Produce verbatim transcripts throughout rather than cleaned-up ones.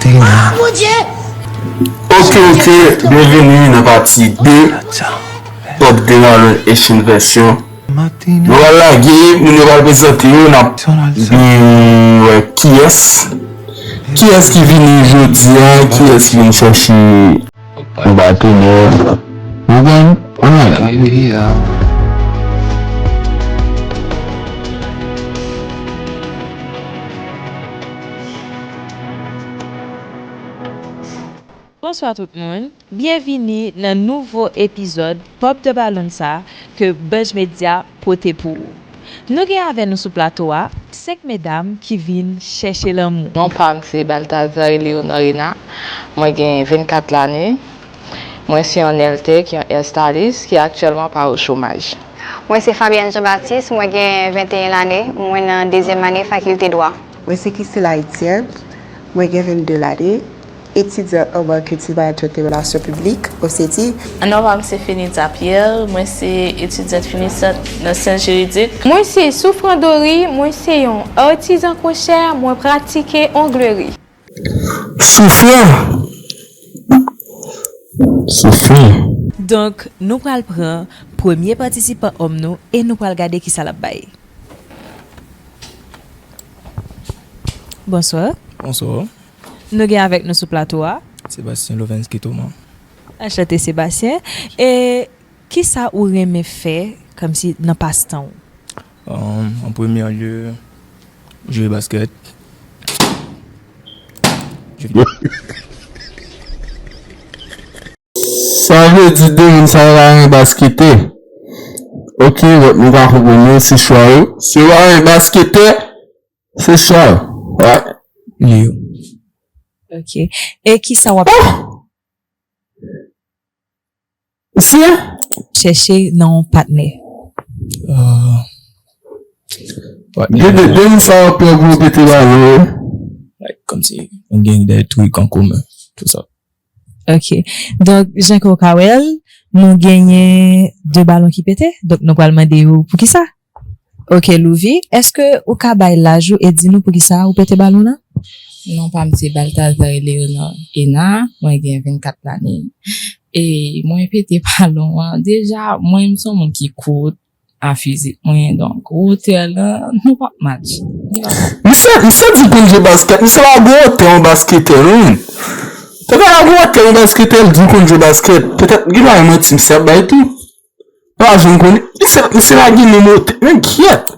Ok, ok, byenveni nan pati de Pop de Marlon Haitian Version. Nou pral lage, moun yo pral prezante yo, n ap gen wè kiyès, kiyès ki vini jodi a, kiyès ki vin chèche yon patenè. Ou konprann? Alright. Bonswa tout moun. Byenvini nan nouvo epizòd Pop de Balon sa ke Banj Media pote pou ou. Nou gen avè nou sou plato a senk medam ki vin chèche lanmou. Non pa m se Baltazar Eleonor Ena. Mwen gen vennkat lane. Mwen se yon Neltec, yon hairstylist ki aktyèlman pa o chomaj. Mwen se Fabienne Jean Baptiste, mwen gen venteyen lane, mwen nan dezyèm ane fakilte dwa. Mwen se Christela Etienne, mwen gen vennde lane, etidyant an marketing management e relasyon piblik, O C T. Non pa m se Fenitza Pierre, mwen se etidyant finisant nan syans jiridik. Mwen se Soufran Dory, mwen se yon artizan kwochè, mwen pratike ongleri. Soufran! Soufran! Donk, nou pral pran premye patisipan òm nou e nou pral gade kisa l ap bay. Bonswa. Bonswa. Nou gen avèk nou sou plato a Sebastien Lovensky Thomas. Anchante, Sebastien. E kisa ou renmen fè kòmsi nan pastan w? An premye lye, jwe baskèt. Sa vle di de moun sa yo pa renmen basketè. Ok, donk nou ka konprann yo, se chwa yo. Si yo pa renmen basketè, se chwa yo. Wi. Li yo. Ok. E kisa w ap Mesye? Chèche nan yon patnè. Ah. Patnè. De, de, de moun sa yo pè pou yo pete balon yo. Like, kòmsi, nou gen de trik an komen, tou sa. Ok. Donk, jan ke w ka wè l, nou genyen de balon ki pete. Donk, nou pral mande yo poukisa. Ok, Louvy, èske ou ka bay laj ou e di nou poukisa ou pete balon nan? Non pa m se Baltazar Eleonor Ena, mwen gen vennkat lane. E mwen pete balon an. Deja, mwen, m se yon moun ki kout a fizik mwen, donk, wotè lan, nou p ap match. Misye, misye di l konn jwe baskèt, misye pa gen wotè yon basketè, non. Misye pa gen wotè yon basketè, l di l konn jwe baskèt. Petèt, li bay manti, misye ap bay tou. Pa janm konnen. Misye, misye pa gen menm wotè. Men kyèt.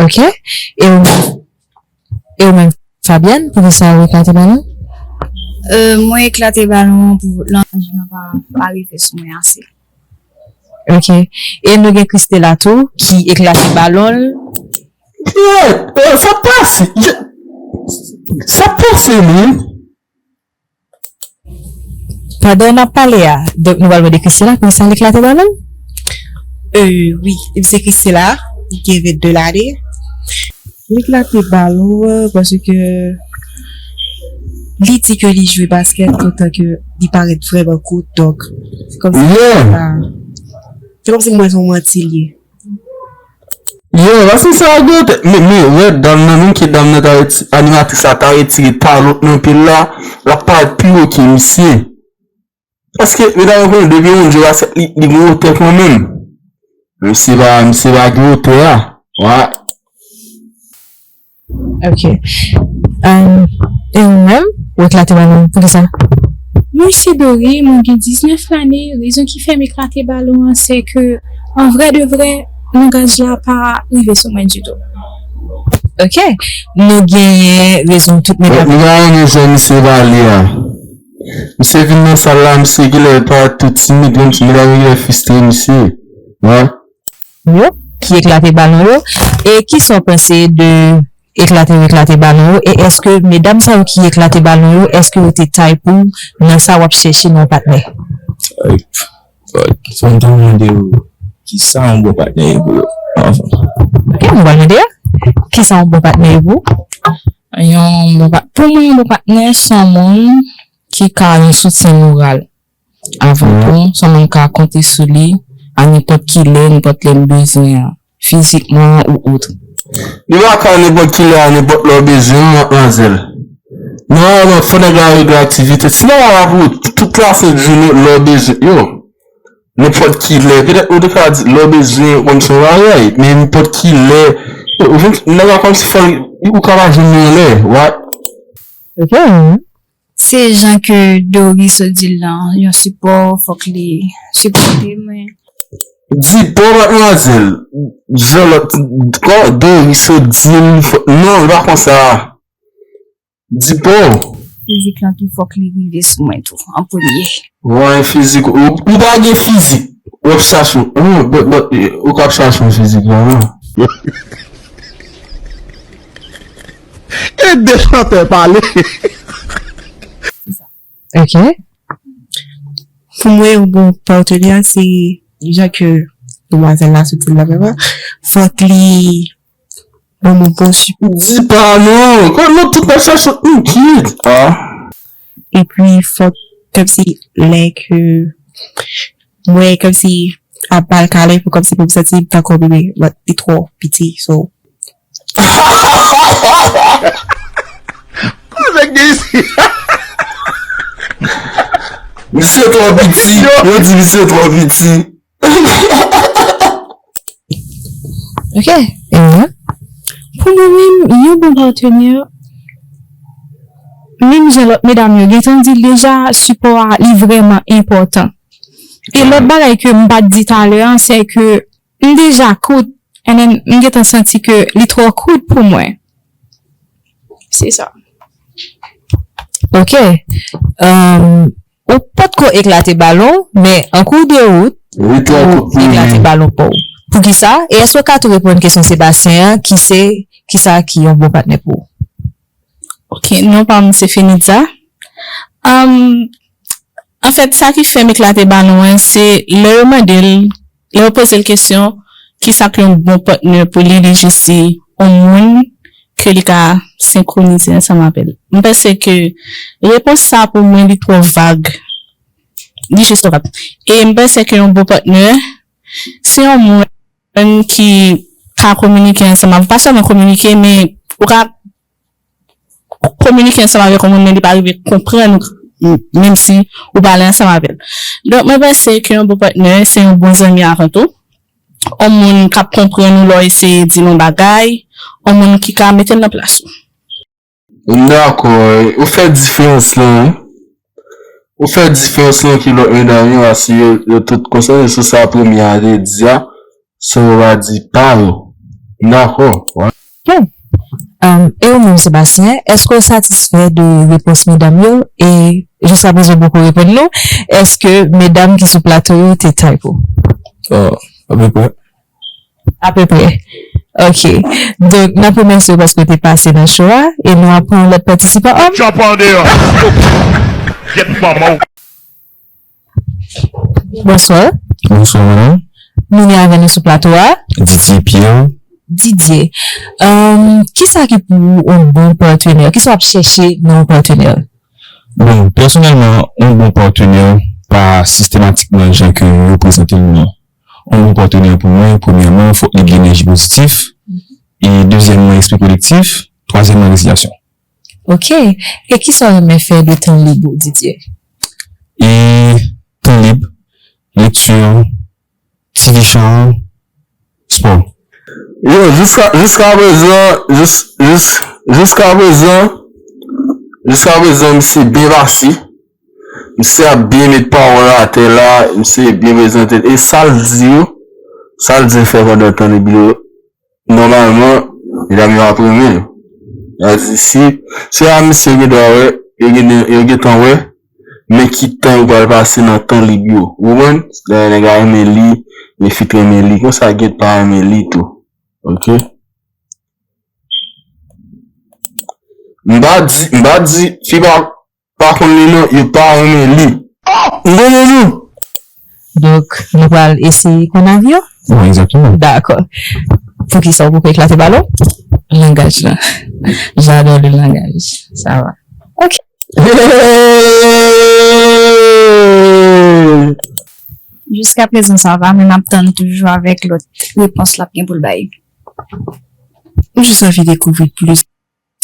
Ok. E ou, e ou menm, Fabienne, poukisa ou eklate balon? Euh, mwen eklate balon an pou laj lan pa, pa rive sou mwen ase. Ok. E nou gen Christela tou, ki eklate balon l. Yeah, euh, sa pase. Je, sa pase, man. Pandan n ap pale a, donk nou pral mande Christela, poukisa l eklate balon l? Euh, wi, m se Christela, m gen vennde lane. M eklate balon an paske li di ke li jwe baskèt antan ke li parèt vrèman kout, donk, se kòmsi Yeah. se kòmsi mwen se yon manti li ye. Yo, paske sa a gen tèt. Men, men, wè, dam nan, menm ke dam nan ta reti-, animatris la ta retire talon nan pye l la, l ap parèt pi wo ke misye. Paske, medam yo konnen, depi yon moun jwe baskèt, li, li gen wotè kanmenm. Misye pa, misye pa gen wotè a. Wè. Ok. Um, e ou menm, ou eklate balon, poukisa? Mwen se Dory, mwen gen diznèf lane. Rezon ki fè m eklate balon an, se ke, an vrè de vrè, langaj la pa rive sou mwen ditou. Ok. Nou genyen rezon tout medam. Nou pa renmen jan misye pale a. Misye vin nan sal la, misye genlè parèt tou timid, menm si medam yo genlè fristre misye. Wè. Yo, ki eklate balon yo. E kisa w panse de eklate yo eklate balon yo? E èske medam sa yo ki eklate balon yo, èske yo te tay pou w nan sa w ap chèche nan yon patnè? Ay, but, fò m ta mande w, kisa yon bon patnè ye pou yo? Anfen. Ok, nou pral mande yo. Kisa yon bon patnè ye pou w? Yon bon pa-, pou mwen, yon bon patnè, se yon moun ki ka yon soutyen moral. Avan tou, se yon moun ka konte sou li a nenpòt ki lè, nenpòt lè l bezwen an, fizikman ou ot. Li pa ka nenpòt ki lè a nenpòt lè w bezwen an, madmwazèl. Non, non, fò nèg la regle aktivite. Sinon, w ap ap tout lasent jounen lè w bezwen yo. Nenpòt ki lè. Petèt ou te ka di lè w bezwen konn fè yon bagay, men nenpòt ki lè. Yo, ou vin, nèg la kòmsi fò li, ou ka pa jwenn li anlè. What? Ok. Se jan ke Doris di l lan, yon sipò, fòk li sipòte mwen. Di pa w, madmwazèl. Jan lòt, kò, Doris di l, fò, non, li pa konsa. Di pa w. Fizik lan tou, fòk li rive sou mwen tou, an premye. Wi, fizik. Ou, ou pa gen fizik. W ap chache, oh, but, but, ou k ap chache yon fizik la, non? Ede chantè pale. Ok. Pou mwen, yon bon patenè, se jan ke demwazèl la sot di l la, menm, fòk li ban mwen bon sipò. Di pa non, kòm nou tout ap chache yon kid. Ah. Epi, fòk, kòmsi, lè ke mwen, kòmsi, ap ba l kalen, pou kòmsi, pou m santi m tankou yon bebe, but li twò piti, so, Kote nèg gen isi? Misye twò piti. Yo di misye twò piti. Ok. Pou mwen menm, yon bon patenè, menm jan lòt medam yo gentan di l deja, sipò a li vrèman enpòtan. E lòt bagay ke m pa t di talè a, se ke m deja kout, and then m gentan santi ke li twò kout pou mwen. Se sa. Ok. Um, ou potko eklate balon, men an kou de wout, ou eklate balon pa w. Poukisa? E èske w ka tou reponn kesyon Sebastien an, ki se, kisa ki yon bon patnè pou ou? Ok, non pa m se Fenitza. Um, anfèt, sa ki fè m eklate balon an, se lè yo mande l, lè yo poze l kesyon, kisa k yon bon patnè pou li, li jis di yon moun ke li ka senkwonize ansanm avè l. M panse ke repons sa pou mwen li twò vag. Li jis twò vag. E m panse ke yon bon patnè, se yon moun ki ka kominike ansanm avè w. Pa sèlman kominike, men ou ka kominike ansanm avèk yon moun, men li pa rive konprann ou, menm si ou pale ansanm avè l. Donk, mwen panse ke yon bon patnè, se yon bon zanmi avan tou. Yon moun k ap konprann ou lè w eseye di l yon bagay, yon moun ki ka mete l nan plas ou. M dakò, ou fè diferans lan, wi. Ou fè diferans lan ke lòt medam yo, paske yo, yo tout konsène sou sa premye a te di a, san yo pa di pa yo. M dakò. Ok. Um, e ou menm, Sebastien, èske w satisfè de repons medam yo? E jiskaprezan w poko reponn nou. Èske medam ki sou plato yo te type ou? Oh, apeprè. Apeprè. Ok. Donk, n ap remèsye w paske w te pase nan show a e nou ap pran yon lòt patisipan. Hop! Jump on there! Get mama! Bonswa. Bonswa, madanm. Nou gen avè nou sou plato a. Didier Pierre. Didier. Um, kisa ki pou ou yon bon patenè? Kisa w ap chèche nan yon patenè? Bon, pèsonèlman, yon bon patenè pa sistematikman jan ke yo prezante l, non. Yon bon patenè pou mwen, premyèman, fòk li gen enèji pozitif. E dezyèmman, espri kolektif. Twazyèmman, rezilyasyon. Ok. E kisa w renmen fè de tan lib ou, Didier? E tan lib, lekti, ti vi chan, spò. Yo, jiska, jiska prezan, jis, jis, jiska prezan, jiska prezan, misye byen pase. Misye ap byen met pawòl atè la, misye byen prezante l. E sa l di yo, sa l di l fè pandan tan lib li yo, nòmalman, medam yo ap renmen l. Sa di, si, si a misye gen dwa wè, yo gen, yo gentan wè, men ki tan yo pral pase nan tan lib yo. Ou konprann? Dayè nèg la renmen li, men fi t renmen li. Konsa, gen pa renmen li tou. Ok? M pa di, m pa di, fi pa, pa konn li non, yo pa renmen li. M konnen nou. Donk, nou pral eseye konn avyon? Wi, egzakteman. Dakò. Poukisa ou poko eklate balon? Langaj lan. J'adore le langage. Sa va. Ok. Jiska prezan sa va, men m ap tann toujou avèk lòt repons l ap gen pou l bay. M jis anvi dekouvri plis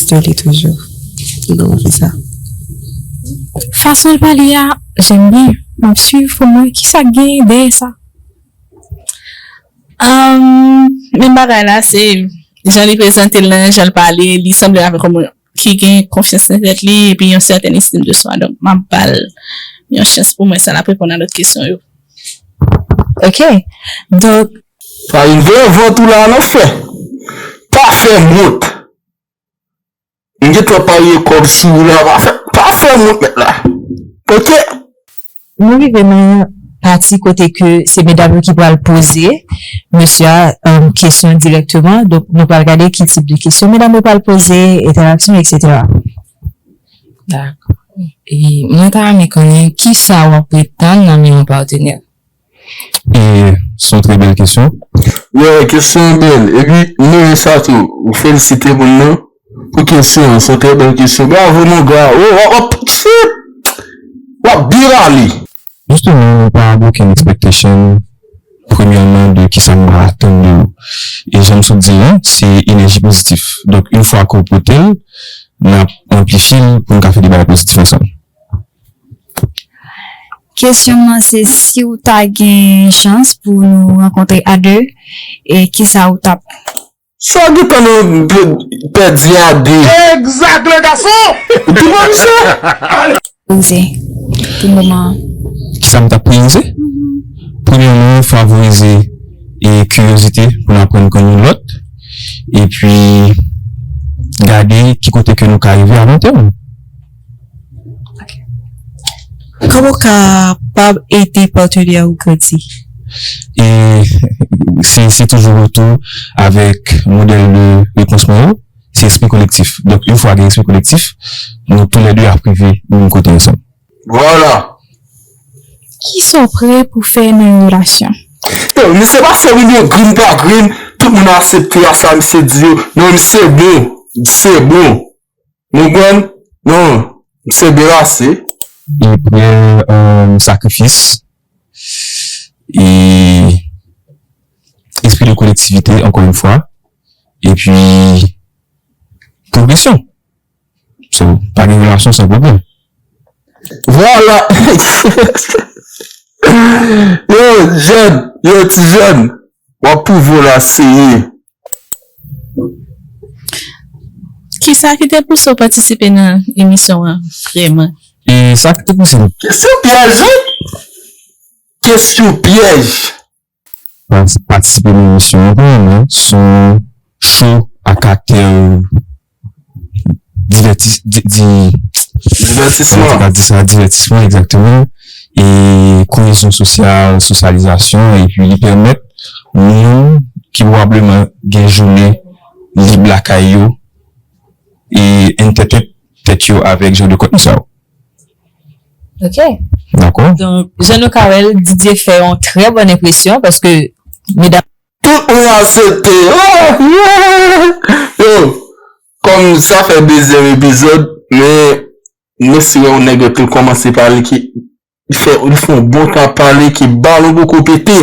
de li toujou. Ki gen fi sa? Fason l pale a, j'aime bien. M ap swiv pou m wè kisa k genyen dèyè sa. Ahn, menm bagay la, se jan li prezante l lan, jan l pale, li sanble avèk yon moun ki gen konfyans nan tèt li epi yon sètèn estim de swa. Donk, m ap ba l yon chans pou m wè si l ap reponn a lòt kesyon yo. Ok. Donk, Pa rive vant ou la non frè. Pa fè m wont. M gentan parye kòb sou ou la, pa fè, pa fè m wont mèt la. Ok? Nou rive nan pati kote ke se medam yo ki pral poze mesye a um, kesyon dirèkteman. Donk, nou pral gade ki tip de kesyon medam yo pral poze, entèraksyon, etsetera. Dakò. E mwen ta renmen konnen kisa w ap retann nan men yon patnè. E se yon trè bèl kesyon. Yeah, kesyon an bèl. Epi, m renmen sa tou. Ou felisite moun nan pou kesyon an. Se yon trè bèl kesyon. Bravo, mon gars. Oh, w ap, w ap, w ap byen pale. Justement, nou pa gen okenn expectation, premyèman, de kisa nou va atann de ou. E jan m sot di l lan, se enèji pozitif. Donk, yon fwa ke w pote l, n ap anplifye l pou n ka fè de bagay pozitif ansanm. Kesyon m nan se si w ta gen chans pou nou rankontre a de, e kisa ou t ap Sa gentan nan pèdi a de. Exact, le garçon! Ou tou pa misye? Poze pou moman an. Kisa m t ap priorize? Premyèman, favorize e kiryozite pou n aprann konn youn lòt. Epi, gade ki kote ke nou ka rive a lon tèm. Kòman w kapab ede patnè w grandi? E se se toujou retou avèk modèl de repons mwen yo, se espri kolektif. Donk, yon fwa gen espri kolektif, nou toulède ap rive menm kote ansanm. Vwala. Kisa w prè pou fè nan yon relasyon? Yo, misye pa fè milyon green pa green, tout moun aksepte a sa misye di yo. Non, misye bon, misye bon. Nou konprann? Non, misye derase. Li prè um, sakrifis e espri de kolektivite, ankò yon fwa, epi pwogresyon. So, pa gen relasyon san pwoblèm. Vwala. Yo, jèn, yo, ti jèn, w ap pwouve w la serye. Kisa ki te pouse w patisipe nan emisyon an vrèman? E sa ki te pouse m. Kesyon pyèj, wi. Kesyon pyèj. Patisipe nan emisyon an, premyèman, se yon show a kaktè divètis, di, di, Divètisman. Sa di sa, divètisman, egzakteman. E koyezyon sosyal, sosyalizasyon, epi li pèmèt moun ki pwobableman gen jounen lib lakay yo e entertain tèt yo avèk jan de kontni sa yo. Ok. Dakò? Donk, jan nou ka wè l, Didier fè yon trè bòn enpresyon paske medam Tout moun aksepte. Oh, yeah! Yo, kòm sa fè dezyèm epizòd, men mwen si wè yon nèg tou kòmanse pale ki li fè li fè yon bon tan ap pale ki balon poko pete.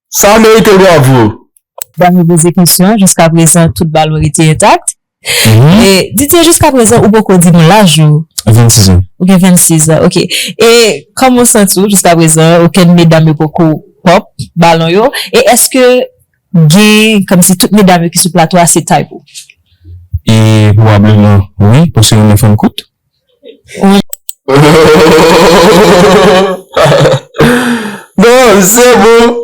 Sa merite bravo. Dam yo poze kesyon, jiska prezan tout balon rete entak. E Didier, jiska prezan ou poko di m laj ou. Vennsis an. Ou gen vennsis an, ok. E kòman w santi w jiska prezan, okenn medam yo poko pòp balon yo? E èske gen kòmsi tout medam yo ki sou plato a se type ou? E pwobableman wi, paske nou renmen fanm kout. Non, se bon.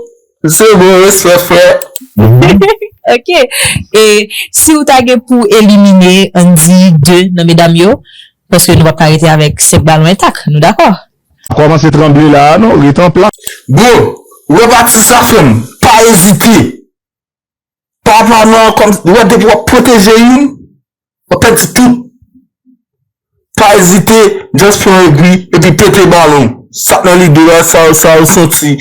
Se bon, respè frè. Ok. E si w ta gen pou elimine, ann di, de nan medam yo, paske nou p ap ka rete avèk senk balon entak, nou dakò? Kòmanse tranble la a non, ret an plas. Bro, ou wè pati sa frè m, pa ezite. Papa nan kòm ou wè depi w ap pwoteje youn, w ap pèdi tout. Pa ezite, just pran egri epi pete balon. Sa k nan lide w a, sa sa ou santi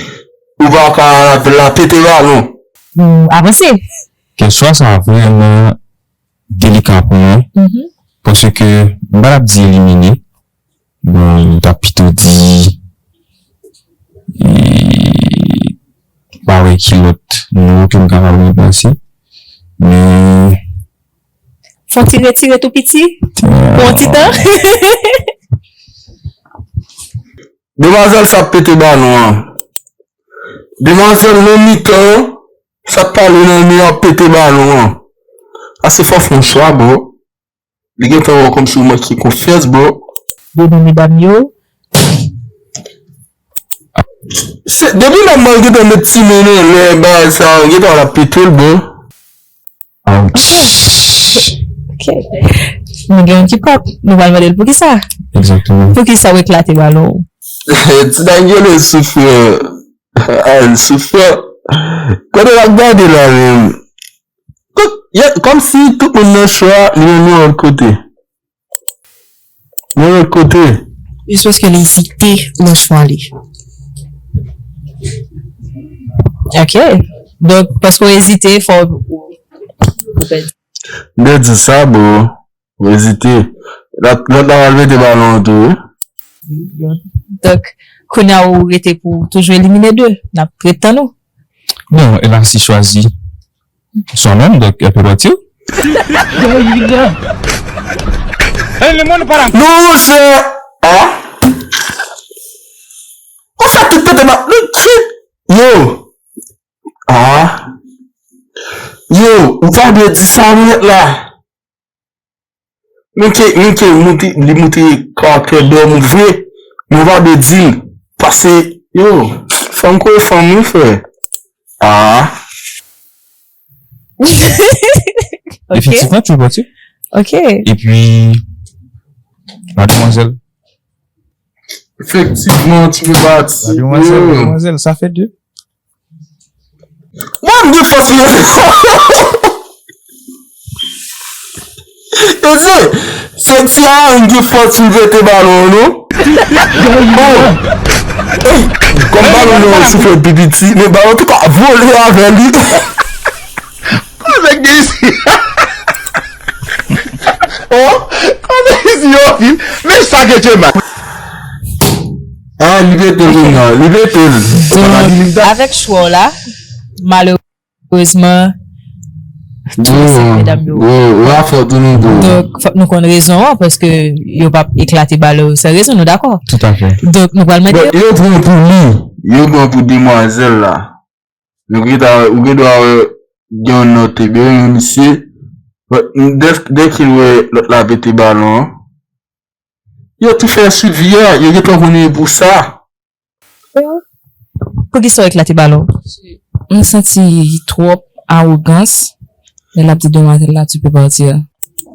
ou pa ka la pete balon. Nou avanse. Kesyon sa vrèman delika pou mwen. Paske m pa t ap di elimine. Bon, m t ap pito di e, pa wè ki lòt mo ke m kapab ranplase. Men Fè yon ti retire tou piti pou yon ti tan. Demwazèl sa ap pete balon an. Demwazèl nan mitan an, sa ap pale nan men an ap pete balon an. Ase fò fè yon chwa, bro. Li gentan wè w kòmsi w manke konfyans, bro. De nan medam yo. Se, depi nan mwen gentan met ti men nan lè bagay sa, gentan la pete l, bro. Ok. Nou gen yon ki pòp. Nou pral mande l poukisa. Exactement. Poukisa w eklate balon ou? Ti Daniel soufè. Ah, soufè. Kote l ap gade la menm? Tout, kòmsi tout moun nan chwa, li menm yon lòt kote. Yon lòt kote. Jis paske li ezite nan chwa li. Ok. Donk, paske w ezite, fò w pèdi. M te di sa, bro. Ou ezite. Lòt la pral mete balon an tou, wi. Donk, kounye a ou rete pou toujou elimine de. N ap ret tann ou. Non, elle a si choisi soi-même, donc elle peut partir. Non, monchè. Ah. Ou fè tout pete ma. Yo. Ah. Yo, ou pa dwe di sa nèt la. Mwen ke, mwen ke mouti, li mouti karaktè dòm ou vre, mwen pa de di l, pase, yo, fanm ko fanm wi frè. Ah. Efektivman, tu vois-tu. Ok. Epi, mademwazèl. Efektivman, tu peux partir. Mademwazèl, mademwazèl, sa fè de. Mwen m gen fòs li rete. Eze, se ti a m gen fòs li rete balon non. Bon. Ey, kòm balon nan sou fè pi piti, men balon tou ka vole avè li. Avèk de isi. Oh, kòm isi yo vin. Men sa ke te mal. Ah, li pete l, li pete l. Donk, avèk chwa w la, malerezman, tout sèt medam yo. Ou a fò tou nou tou. Donk, fòk nou konn rezon an, paske yo p ap eklate balon yo san rezon, nou dakò? Tout à fait. Donk, nou pral mande yo. Yo pran pou li, yo pran pou demwazèl la. Nou gen ta, ou gen dwa wè gen yon nòt ebyen, yon misye. Dèk, dèk li wè lòt la pete balon an. Yo tou fè swivi a, yo gentan konnen pou sa. Poukisa w eklate balon? M santi twòp awogans lè l ap di demwazèl la, tu peux partir.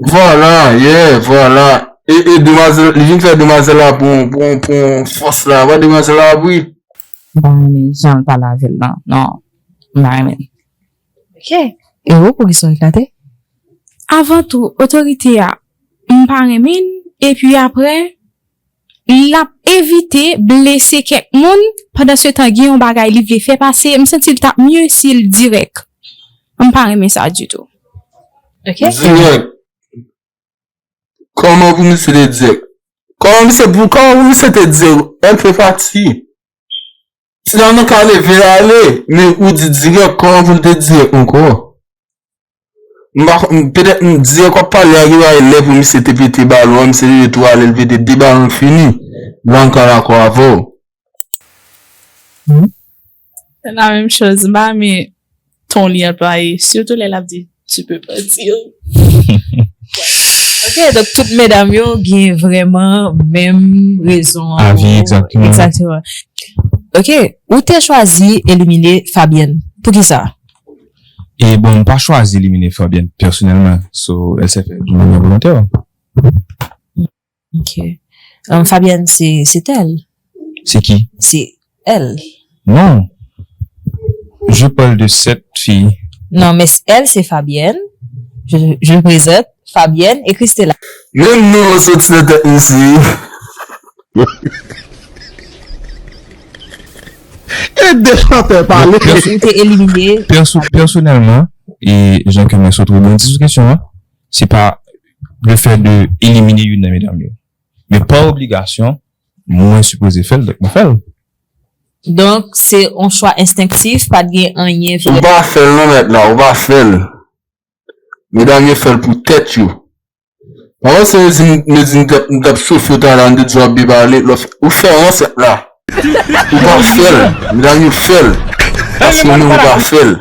Vwala, yeah, vwala. E, e demwazèl, li vin fè demwazèl la pou, pou, pou fòs la. Wè demwazèl la ap ri. M pa renmen jan l pale avè l lan. Non, m pa renmen. Ok. E ou, poukisa w eklate? Avan tou, otorite a, m pa renmen l. Epi apre, l ap evite blese kèk moun. Pandan se tan, gen yon bagay li vle fè pase. M santi l t ap mye si l dirèk. M pa renmen sa ditou. Ok. Dirèk. Kòman pou misye te dirèk? Kòman misye pou, kòman pou misye te dirèk? Elle peut partir. Ti dam nan ka leve ale, men ou di dirèk, kòman pou l te dirèk ankò? M pa, petèt m dirèk w ap pale a, gen bagay lè pou misye te pete balon an, misye te tou ale, l pete de balon, l fini. La m ka dakò avè w. Se la menm choz, m pa renmen ton li anplwaye, sitou lè l ap di tu peux partir. Ok, donk tout medam yo gen vrèman menm rezon an. Avi, exactement. Exactement. Ok, ou te chwazi elimine Fabienne. Poukisa? E bon, m pa chwazi elimine Fabienne pèsonèlman. So, elle s'est fait d'une manière volontaire. Ok. Um, Fabienne, c'est, c'est elle. C'est qui? C'est elle. Non. Je parle de cette fille. Non, mais elle, c'est Fabienne. Je, je présente Fabienne et Christella. Menm non an soti nan tèt misye. E de chantè pale. Ou te elimine. Pèso-, pèsonèlman, e jan ke mwen sot rebondi sou kesyon an, se pa le fait de elimine youn nan medam yo. Men pa obligasyon, mwen sipoze fè l, donk mwen fè l. Donk, se yon chwa enstenktif, pa t gen anyen Ou pa fè l non mèt la, ou pa fè l. Medam yo fè l pou tèt yo. Avan se yo di m, yo di m t ap, m t ap soufri talè a, m te di w ap byen pale, lè w fè, ou fè ransèt la. Ou pa fè l. Medam yo fè l. Paske nou menm ou pa fè l.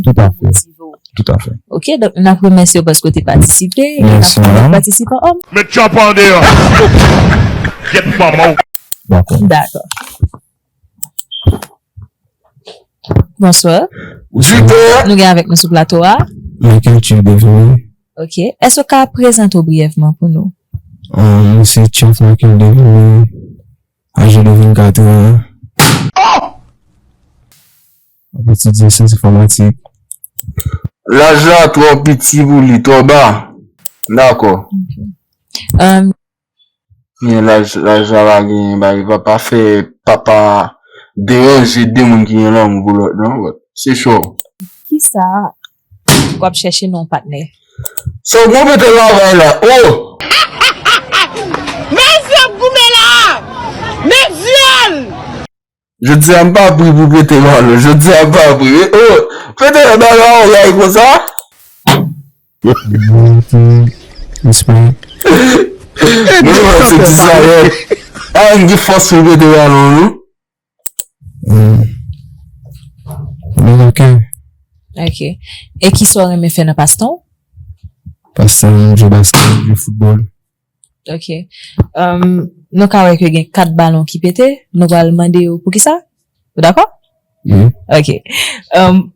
Tout à fait. Tout à fait. Ok, donk n ap remèsye w paske w te patisipe e n ap pran lòt patisipan. Òm. Met tchòp an deyò. Gyèt manman w. Dakò. Dakò. Bonswa. Bonswa. Nou gen avèk nou sou plato a. Michael Chill Devine. Ok. Èske w ka prezante w briyèvman pou nou? Mwen se Chill Michael Devine. Aje de vennkat an. Ap etidye syans enfòmatik. Laj la twò piti pou li, twò ba. Dakò. Gen laj, laj la pa genyen bagay, pa, pa fè, pa, pa deranje de moun ki gen lanmou pou lòt non, but se cho. Kisa w ap chèche nan yon patnè? Sa w gen pete travay la, oh! Men zye ap goumen la! Men dyòl! Jodi a m pa pri pou pete balon. Jodi a m pa pri wi. Oh, pete balon a w gay konsa? Respè. Mwen wè se ti sa yè. A m gen fòs pou pete balon non. Mwen ok. Ok. E kisa w renmen fè nan pastan w? Pastan m jwe baskèt, jwe foutbòl. Ok. Nou ka wè ke gen kat balon ki pete. Nou pral mande yo poukisa. Ou dakò? Wi. Ok.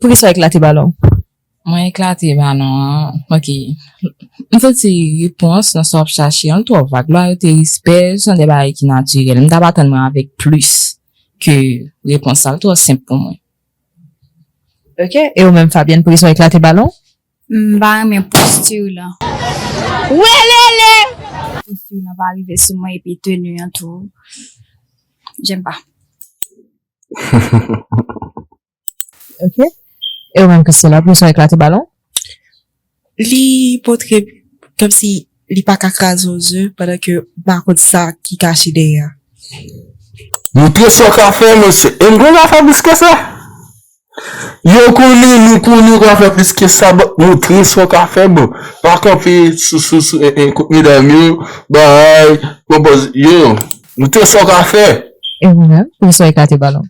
Poukisa w eklate balon? Mwen eklate balon an. Ok. M santi repons nan sa w ap chache an twò vag. Lwayote, respè, se yon de bagay ki natirèl. M t ap atann mwen avèk plis ke repons sa. L twò senp pou mwen. Ok. E ou menm, Fabienne, poukisa w eklate balon? M pa renmen postir lan. Welele! Postir lan pa rive sou mwen epi teni an tou. J'aime pas. Ok. E ou menm Christella, pou sa eklate balon? Li montre kòmsi li pa ka kraze yon ze pandan ke m pa konn sa ki kache dèyè a. Montre sa w ka fè, mesye. E m konn ka fè plis ke sa. Yo konnen nou konnen w ka fè plis ke sa, but montre sa w ka fè, bro. Pa kanpe sou, sou, sou, e, e, kot medam yo, bay, pran pòz, yo, montre sa w ka fè. E ou menm, pou sa w eklate balon?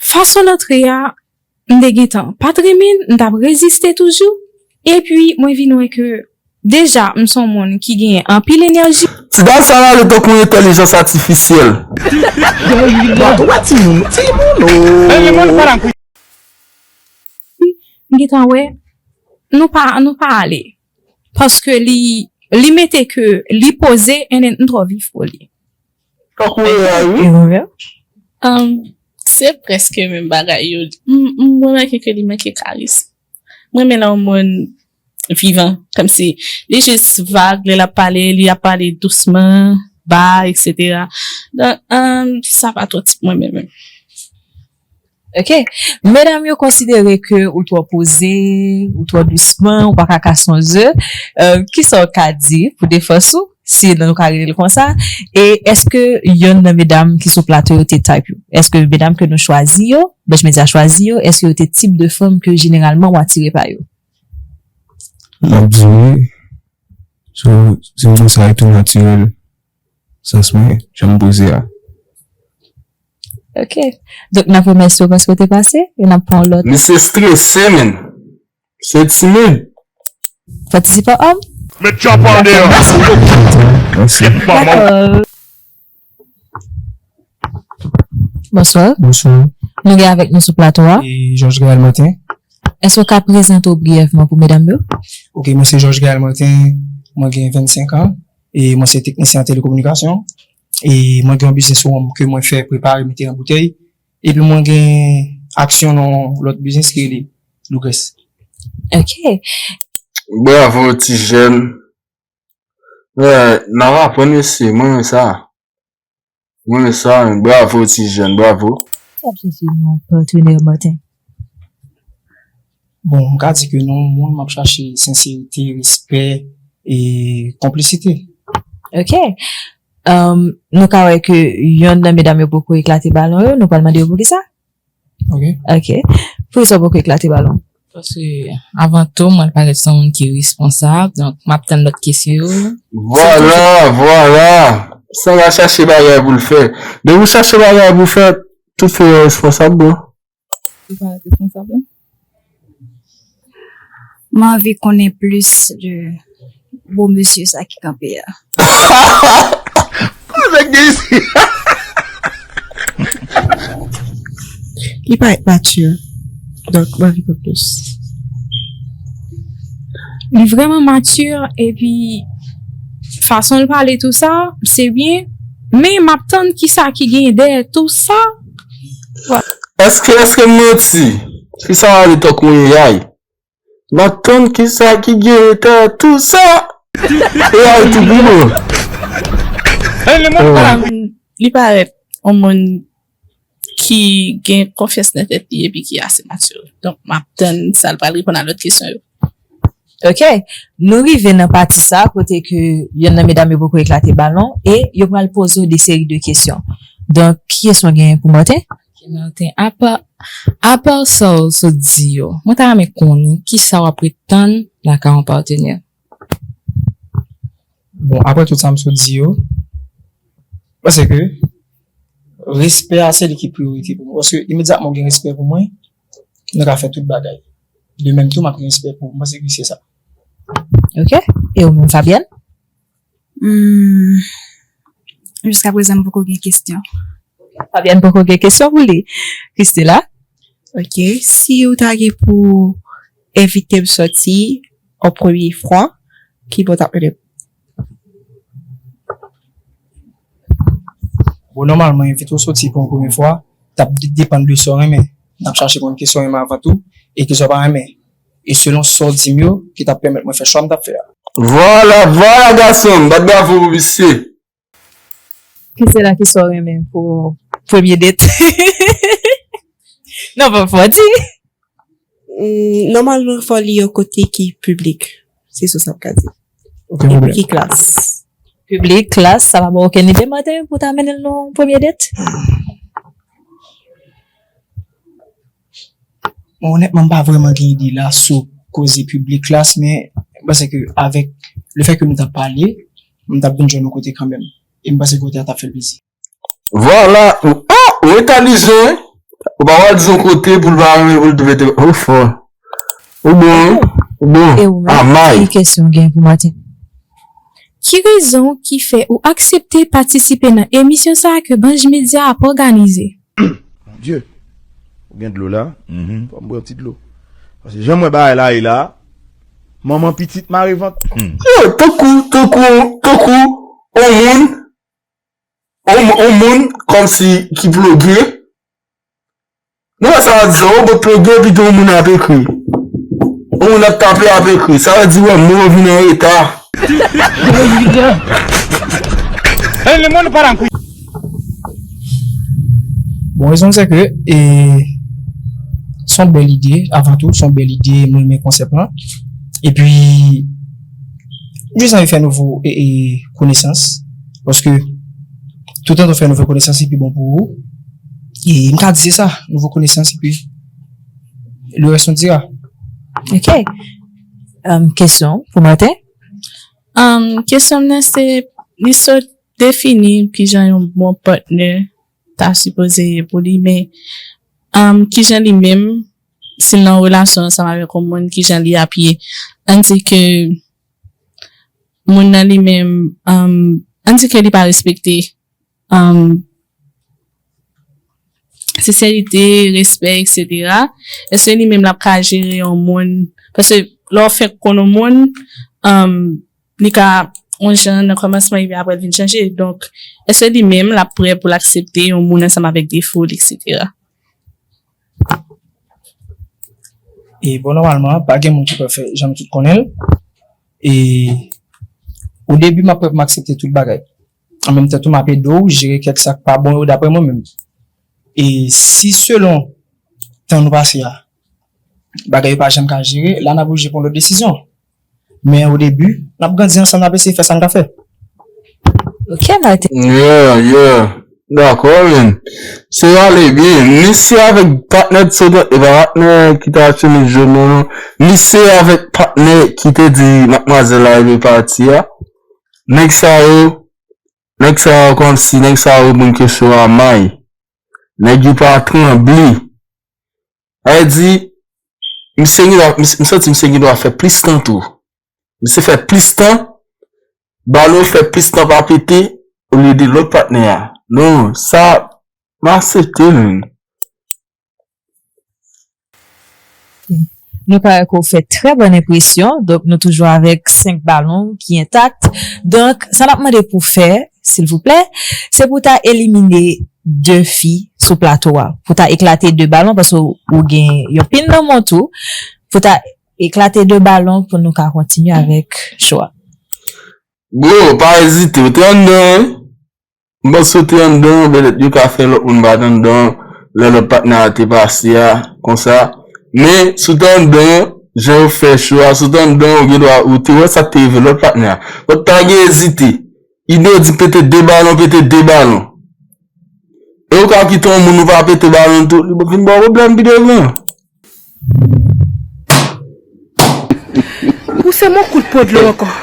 Fason l antre a, m te gentan pa t renmen l, m t ap reziste toujou. Epi, mwen vin wè ke Deja, m se yon moun ki gen anpil enèji. Ti dam sa pale tankou yon entèlijans atifisyèl. Bwa dwèt timoun, timoun o. M gentan wè, nou pa, nou pa ale. Paske li, li mete ke li poze, and then m twò vif pou li. Tankou erè wi. Um, se prèske menm bagay yo. M, m remake ke li manke karis. M renmen lè yon moun vivan, kòmsi li jis vag lè l ap pale, li ap pale dousman, ba, etsetera. Donk, um, sa pa twò tip mwen menm. Ok. Medam yo konsidere ke ou twò poze, ou twò dousman, ou pa ka kase yon ze. Euh, kisa w ka di pou defans ou, si nou ka rele l konsa? E èske yonn nan medam ki sou plato yo te type ou? Èske medam ke nou chwazi yo, Bèch Medya chwazi yo, èske yo te tip de fanm ke jeneralman w atire pa yo? M ap di wi. So, se yon sa ki tou natirèl. Sans mwen, jan m poze a. Ok. Donk, n ap remèsye w paske w te pase e n ap pran yon lòt. Misye strese, menn. Misye timid. Patisipan òm. Met tchòp an deyò. Mèsi. Dakò. Bonswa. Bonswa. Nou gen avèk nou sou plato a. E Georges Gaël Martin. Èske w ka prezante w briyèvman pou medam yo? Ok, mwen se Georges Gaël Martin, mwen gen vennsenk an, e mwen se teknisyen an telekominikasyon, e mwen gen yon biznis wonm ke mwen fè prepare mete nan boutèy, epi mwen gen aksyon nan yon lòt biznis ki rele Lougrès. Ok. Bravo ti jèn. N ap aprann mesye, mwen renmen sa. Mwen renmen sa, bravo ti jèn, bravo. Sa ap chèche nan yon patenè maten. Bon, m ka di ke nan yon moun m ap chache senserite, respè e konplisite. Ok. Um, nou ka wè ke yonn nan medam yo poko eklate balon yo, nou pral mande yo poukisa? Ok. Ok. Poukisa w poko eklate balon? Paske avan tou, mwen parèt se yon moun ki responsab, donk m ap tann lòt kesyon yo. Vwala, vwala. Sandra chache bagay pou l fè. Depi w chache bagay pou w fè, tout fi yo responsab, bro. Ou parèt responsab la? Mwen anvi konnen plis de bo mesye sa ki kanpe a. Avèk de isi. Li parèt mature. Donk, mwen anvi konn plis. Li vrèman mature epi fason l pale tou sa, se byen. Men m ap tann kisa ki gen dèyè tou sa. Èske, èske m manti? Kisa w ale tankou yon yay? M ap tann kisa ki gen dèyè tou sa. E yay tou pi bon. Li parèt yon moun ki gen konfyans nan tèt li epi ki ase mature. Donk, m ap tann sa l pral reponn a lòt kesyon yo. Ok, nou rive nan pati sa kote ke yonn nan medam yo poko eklate balon e yo pral poze w de seri de kesyon. Donk, ki kesyon w genyen pou Martin? Martin, apa, apa sa w sot di yo, mwen ta renmen konnen kisa w ap ret tann lakay yon patnè. Bon, apre tout sa m sot di yo, m panse ke respè a se li ki priyorite pou mwen. Paske imedyatman w gen respè pou mwen, nou ka fè tout bagay. De menm tou, m ap gen respè pou ou. M panse ke se sa. Ok. E ou menm, Fabienne? Hmm. Jiska prezan, m poko gen kesyon. Fabienne poko gen kesyon pou li. Christela? Ok. Si ou ta gen pou envite m sòti an premye fwa, ki bò w t ap mennen m? Bon, nòmalman, envite w soti pou yon premye fwa, t ap depann de sa w renmen. N ap chache konn kisa w renmen avan tou, e kisa w pa renmen. E selon sa w di m yo, ki t ap pèmèt mwen fè chwa m t ap fè a. Vwala, vwala gason m, bat bravo pou misye. Christela, kisa w renmen pou premye date? Non, pa fò di. Hmm, nòmalman, fò li yon kote ki piblik. Se sou sa m ka di. Okenn pwoblèm. Ki klas? Piblik, klas, sa pa ba w okenn ide, Martin, pou ta mennen l nan yon premye date? Bon, onètman, m pa vrèman gen ide la sou koze piblik, klas, men m panse ke avèk le fè ke nou t ap pale, m t ap vin jwenn yon kote kanmenm. E m panse kote a t ap fè l plezi. Vwala, ou, ah, ou entèlijan, wi. Ou pa wè di yon kote pou l pa renmen pou l te mete ou fò. Ou bon, wi. Ou bon. E ou menm, Amay. Ki kesyon w gen pou Martin? Ki rezon ki fè ou aksepte patisipe nan emisyon sa a ke Banj Media ap òganize? Dye, ou gen dlo la? Fò m bwè yon ti dlo. Paske jan m wè bagay la ye la, manman pitit mare vant. Yo, tankou, tankou, tankou, on moun, on, on moun, kòmsi, ki ploge. Nou wè sa w ap di, on bòt ploge, epi gen on moun ap ekri. On moun ap tape, ap ekri. Sa vle di, wè, mo yo vin an reta. Bon, rezon se ke, e, se yon bèl ide, avan tou, se yon bèl ide, mwen renmen konsèp lan. Epi, m jis anvi fè nouvo, e, e, konesans, paske toutan nou fè nouvo konesans, li pi bon pou ou. E m ka di se sa, nouvo konesans, epi le reste on dira. Ok. Um, kesyon pou Martin? Um, kesyon m nan se, li sot defini kijan yon bon patnè ta sipoze ye pou li, men um, kijan li menm, si l nan relasyon ansanm avèk yon moun, kijan li ap ye. Ann di ke moun nan li menm, um, ann di ke li pa respekte um, senserite, respè, etsetera. Èske li menm l ap ka jere yon moun? Paske lè w fenk konn yon moun, um, li ka yon jan nan kòmansman epi apre l vin chanje. Donk, èske li menm l ap prè pou l aksepte yon moun ansanm avèk defo l, etsetera? E bon, nòmalman, pa gen moun ki pafè, jan nou tout konnen l. E o debi, m ap prè pou m aksepte tout bagay. An menm tan tou, m ap ede w jere kèk sa k pa bon yo daprè mwen menm. E si selon tan nou pase a, bagay yo pa janm ka jere, la n ap oblije pran lòt desizyon. Men o debi, n ap grandi ansanm, n ap eseye fè sa n ka fè. Ok, Martin. Yeah, yeah. Dakò, men. Se ale byen. Misye avèk patnè t sot, e pa patnè ki ta tchini jòn nan, non. Misye avèk patnè ki te di madmwazèl la rive pati a. Nèg sa yo, nèg sa yo kòmsi, nèg sa yo reponn kesyon a may. Nèg yo pa tranble. Sa vle di, misye gen dwa, misye, m santi misye gen dwa fè plis tan tou. Misye fè plis tan, balon fè plis tan pa pete, olye de lòt patnè a. Non, sa, m aksepte l, menm. Nou ka wè ke w fè trè bòn enpresyon, donk nou toujou avèk senk balon ki entak. Donk, sa n ap mande pou w fè, silvouplè, se pou w ta elimine de fi sou plato a. Pou w ta eklate de balon, paske w gen yon pil nan men w tou. Pou w ta eklate de balon pou nou ka kontinye avèk show a. Bro, pa ezite, w te anndan, wi. M panse w te anndan, petèt yo ka fè lòt moun pa t anndan, lè lòt patnè a te pase a, konsa. Men, si w te anndan, jan yo fè show a, si w te anndan, ou gen dwa, ou te wè sa k te rive lòt patnè a. Donk, pa gen ezite. Ide w di pete de balon, pete de balon. E ou ka kite yon moun ou pa pete balon tou, li vin ba w pwoblèm pi devan. Pouse m yon kout po dlo ankò.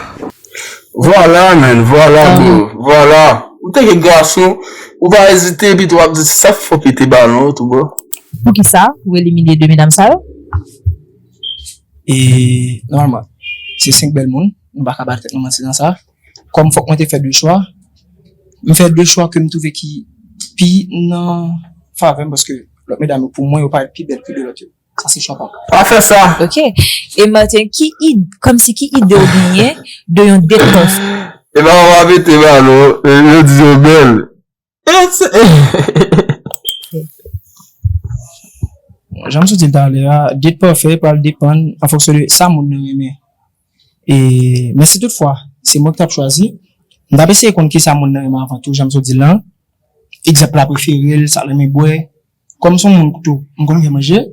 Vwala, man, vwala, bro, vwala. Ou te gen gason, ou pa ezite, epi tou w ap di sa k fè w pete balon tou, bro. Poukisa ou elimine de medam sa yo? E, nòmalman, se senk bèl moun, nou pa ka ba tèt nou manti nan sa. Kòm fòk mwen te fè de chwa, m fè de chwa ke m twouve ki pi nan favè m, paske lòt medam yo, pou mwen, yo parèt pi bèl ke de lòt yo. Sa se chwa pa m. Pa fè sa. Ok. E Martin, ki id, kòmsi ki ide w genyen de yon date pafè? E ba w pa pete balon, yo di yo bèl. Jan m sot di l talè a, date pafè pral depann an fonksyon de sa moun nan renmen. E, men si toutfwa, se mwen ki t ap chwazi, m t ap eseye konn kisa moun nan renmen avan tou, jan m sot di l lan. Egzanp, pla prefere l, sa l renmen bwè. Kòm se yon moun tou, m konn fè manje,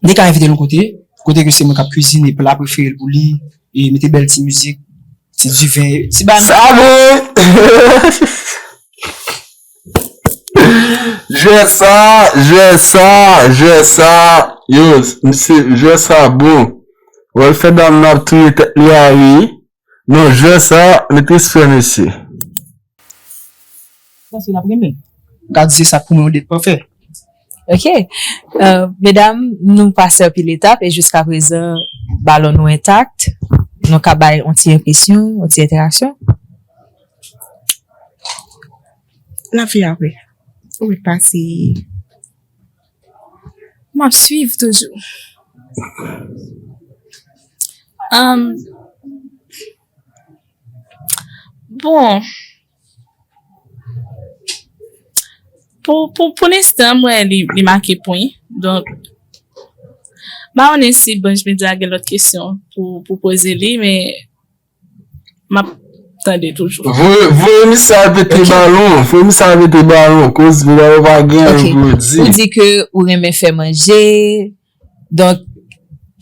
m te ka envite l yon kote, kote ke se mwen k ap kwizine pla prefere l pou li, e mete bèl ti mizik, ti diven, ti bagay. Sa vre! Jwè sa, jwè sa, jwè sa. Yo, misye, jwè sa bon. Wè l fè dam nan ap touye tèt li a wi. Non, jwè sa, met respè mesye. Panse l ap renmen. Gad se sa k pou mwen yon date pafè. Ok. Euh, medam, nou pase anpil etap e jiska prezan, balon nou entak. Nou ka bay yon ti enpresyon, yon ti entèraksyon. N ap viv apre. Ou mèt pase. M ap swiv toujou. Um, bon. Pou, pou, pou lenstan, m wè li, li make pwen. Donk, m pa konnen si Banj Medya gen lòt kesyon pou, pou poze li, men m ap tande toujou. Voye, voye misye al pete balon. Voye misye al pete balon. Koz medam yo pa gen anyen pou yo di. Ou di ke ou renmen fè manje. Donk,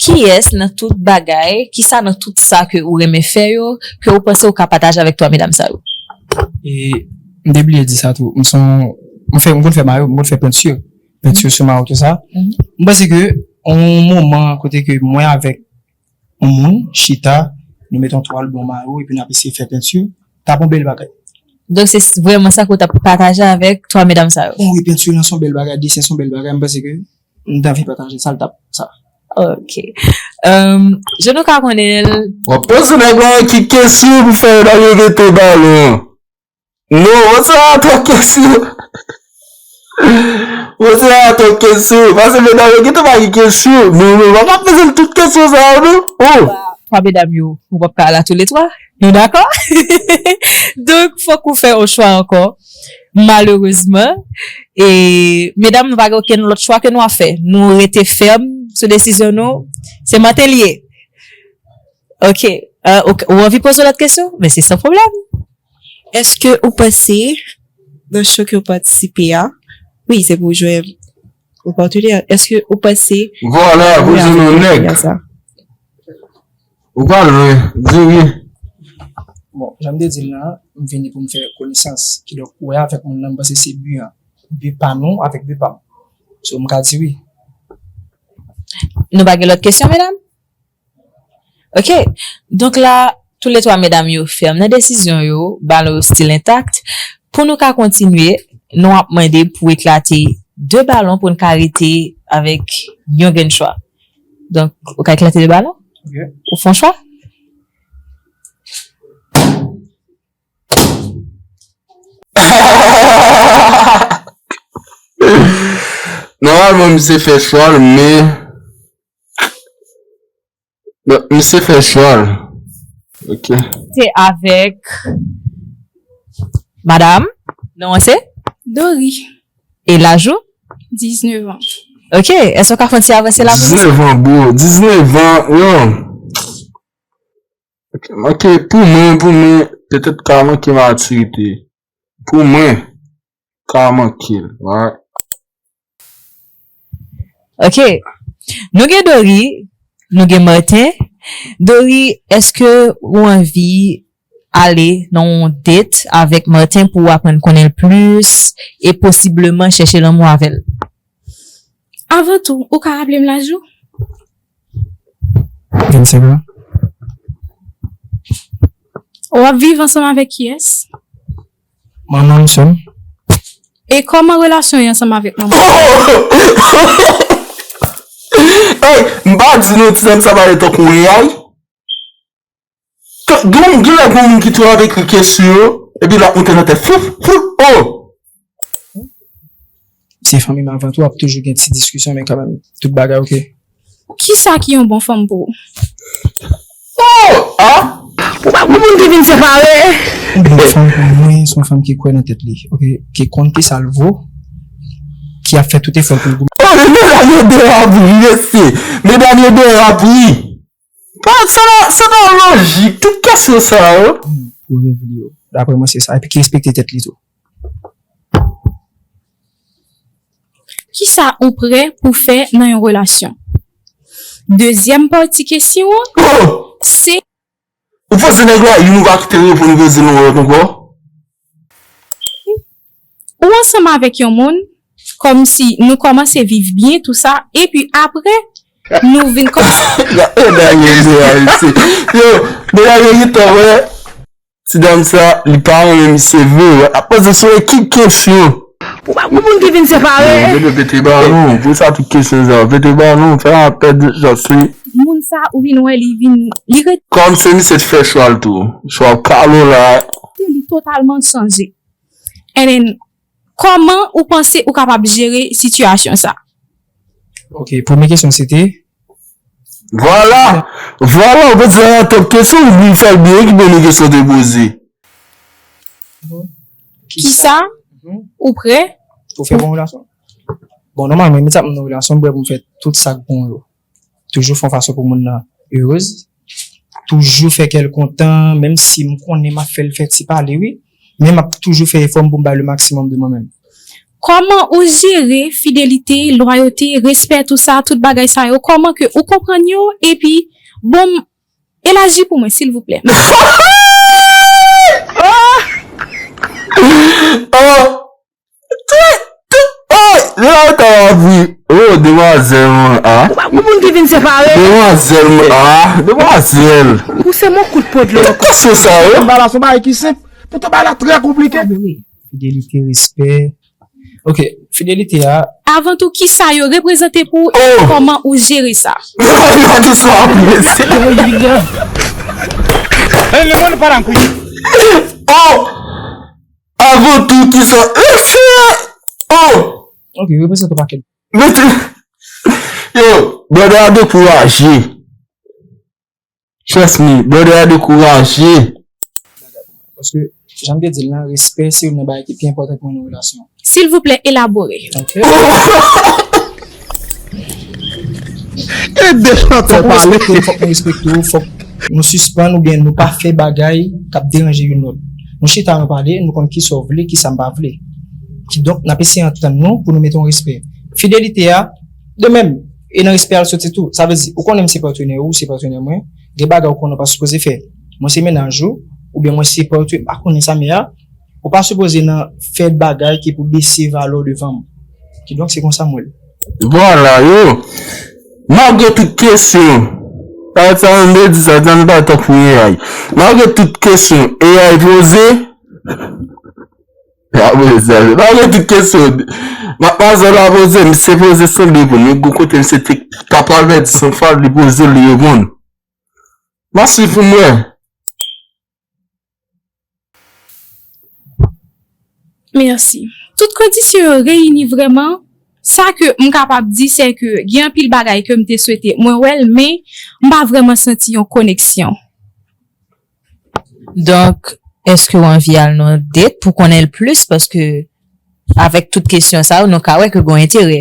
kiyès nan tout bagay, kisa nan tout sa ke ou renmen fè yo, ke ou panse ou ka pataje avèk twa medam sa yo? E, m te bliye di sa tou. M se yon, m fè, m konn fè mayo, m konn fè penti. Penti sou mayo, tout sa. M panse ke yon moman kote ke mwen avèk yon moun chita, nou met yon twal, bon mayo, epi n ap eseye fè penti, t ap yon bèl bagay. Donk, se s-, vrèman sa ke w t ap pataje avèk twa medam sa yo? Bon, wi, penti lan se yon bèl bagay, desen se yon bèl bagay, m panse ke m t anvi pataje sa, l t ap sa. Ok. Euh, jan nou ka konnen l. W ap poze nèg lan ki kesyon pou fè yo nan revete balon. Non, w se a twòp kesyon. W se a twòp kesyon. Paske medam yo gentan pa gen kesyon. Nou menm, w ap poze l tout kesyon sa yo, non? Oh! Twa medam yo, ou p ap ka al a toulètwa. Nou dakò? Donk, fòk ou fè yon chwa ankò. Malerezman. E, medam, nou pa gen okenn lòt chwa ke nou ap fè. Nou rete fèm sou desizyon nou. Se Martin li ye. Ok. Euh, ou, ou anvi poze lòt kesyon? Men se san pwoblèm. Èske ou panse nan show ke w patisipe a, wi, se pou jwenn yon patnè, èske ou panse Vwala, pou jwenn yon nèg. Ou pa lwen, di wi. Bon, Jan m te di l lan, m vini pou m fè konesans. Kidonk, ou wè avèk moun nan, m panse se bi an. Bi pa nou avèk bi pa m. So, m ka di wi. Nou pa gen lòt kesyon, medam? Ok. Donk la, toulètwa medam yo fèm nan desizyon yo, balon yo still intact. Pou nou ka kontinye, nou ap mande pou eklate de balon pou n ka rete avèk yon grenn chwa. Donk, ou ka eklate de balon? Ou fè yon chwa? Nòmalman, misye fè chwa l, men Bon, misye fè chwa l. Ok. Se avèk madam. Non, se? Dori. E laj ou? Diznèf an. Ok. Èske w ka fè yon ti avanse la pou nou? Diznèf an, bro. Diznèf an, yo. Ok, ok, pou mwen, pou mwen, petèt ka manke matirite. Pou mwen, ka manke l, right? Ok. Nou gen Dori, nou gen Martin. Dori, èske ou anvi ale nan yon date avèk Martin pou w aprann konnen l plis e posibleman chèche lanmou avè l? Avan tou, ou ka raple m laj ou? Vennsenk an. W ap viv ansanm avèk kiyès? Manman m, sè m. E kòman relasyon w ye ansanm avèk manman w? Hey, m pa di nou ti dam sa parèt tankou reyay. Gen gen lè gen moun ki tou avèk li kesyon yo, epi l ap moute nan tèt. Fouf, fouf, oh! Se fanmi m avan tou, ap toujou gen ti diskisyon, men kanmenm, tout bagay ok. Kisa ki yon bon fanm pou ou? Oh! Ah! Ou pa gon moun ki vin separe. Yon bon fanm pou mwen, se yon fanm ki kwè nan tèt li, ok, ki konn kisa l vo, ki ap fè tout efò pou l goumen. Oh, men medam yo deyò ap ri, mesye. Medam yo deyò ap ri. Pa, sa pa, sa pa lojik. Tout kesyon sa yo. Pou rèv li yo. Daprè mwen, se sa. Epi ki respekte tèt li tou. Kisa ou prè pou fè nan yon relasyon? Dezyèm pati kesyon an, Oh! Se Ou panse nèg la youn ou pa kite reponn poze l yon lòt ankò? Ou ansanm avèk yon moun, kòmsi nou kòmanse viv byen, tou sa, epi apre, nou vin kòmsi. E dènye de Ayiti. Yo, de la verite, wè. Ti dam sa, li pa renmen misye vre, wè. Ap poze sou ekip kesyon. Ou pa gon moun ki vin separe. Yo, pete balon, pou sa tout kesyon sa, pete balon, fè apèl de chans, wi. Moun sa, ou vin wè li vin, li ret. Kòm se misye t fè chwa l tou. Chwa Carlo la. Li totalman chanje. And then, kòman ou panse ou kapab jere sitiyasyon sa? Ok, premye kesyon se te? Vwala! Vwala, ou poze yon top kesyon, ou vin fè l byen, ki premye kesyon te poze? Kisa ou prè? Pou fè bon relasyon? Bon, nòmalman, imedyatman nan relasyon, m prè pou m fè tout sa k bon yo. Toujou fè yon fason pou moun nan erez. Toujou fè kè l kontan, menm si m konnen m ap fè l fè ti pale, wi. Men m ap toujou fè efò m pou m bay le maximum de mwen menm. Kòman ou jere fidelite, lwayote, respè, tou sa, tout bagay sa yo? Kòman ke ou konprann yo? Epi, bon, elaji pou mwen, silvouplè. Oh! Oh! Yo ta ap ri. Oh, demwazèl mwen, ah. Ou pa gon moun ki vin separe. Demwazèl mwen, ah. Demwazèl. Ou se mon kout po dlo. Kesyon sa yo. Bagay la se yon bagay ki senp. Poutan bagay la trè konplike. Fidelite, respè. Ok, fidelite a. Avan tou, kisa yo reprezante pou ou? Oh! Kòman ou jere sa? Yo, kesyon ap rete. Hey, le monde part en couille. Oh! Avan tou, kisa? Oh! Ok, reprezante yon pakèt. Mete. Yo, brother a dekouraje. Trust me, brother a dekouraje. Paske, jan m te di l lan, respè se youn nan bagay ki pi enpòtan pou yon relasyon. Silvouplè, elabore. Ok? Ede chantè Fòk nou pale. Respekte l, fòk nou respekte w, fòk nou sispann oubyen nou pa fè bagay k ap deranje youn lòt. Nou chita, nou pale, nou konn kisa w vle, kisa m pa vle. Kidonk, n ap eseye antann nou pou nou mete yon respè. Fidelite a, de menm, e nan respè a l soti tou. Sa vle di, ou konnen m se patnè ou, ou se patnè mwen, gen bagay ou konnen w pa sipoze fè. Mwen se mennaj ou, oubyen mwen se pòtre, m pa konnen sa, men a, ou pa sipoze nan fè bagay ki pou bese valè w devan m. Kidonk, se konsa m wè l. Vwala, yo. Malgre tout kesyon, pa sa m te di sa, sa m pa tankou A I. Malgre tout kesyon A I poze, pa poze sa, malgre tout kesyon, matmwazèl la poze, misye poze san l reponn. Men gon kote misye te ka pral pèdi san fwa, li poze l, li reponn. M a swiv pou m wè. Mèsi. Tout kondisyon yo reyini vrèman. Sa ke m kapab di, se ke gen anpil bagay ke m te swete mwen wè l, men m pa vrèman santi yon koneksyon. Donk, èske w anvi al nan date pou konnen l plis? Paske, avèk tout kesyon sa yo, nou ka wè ke gen yon enterè.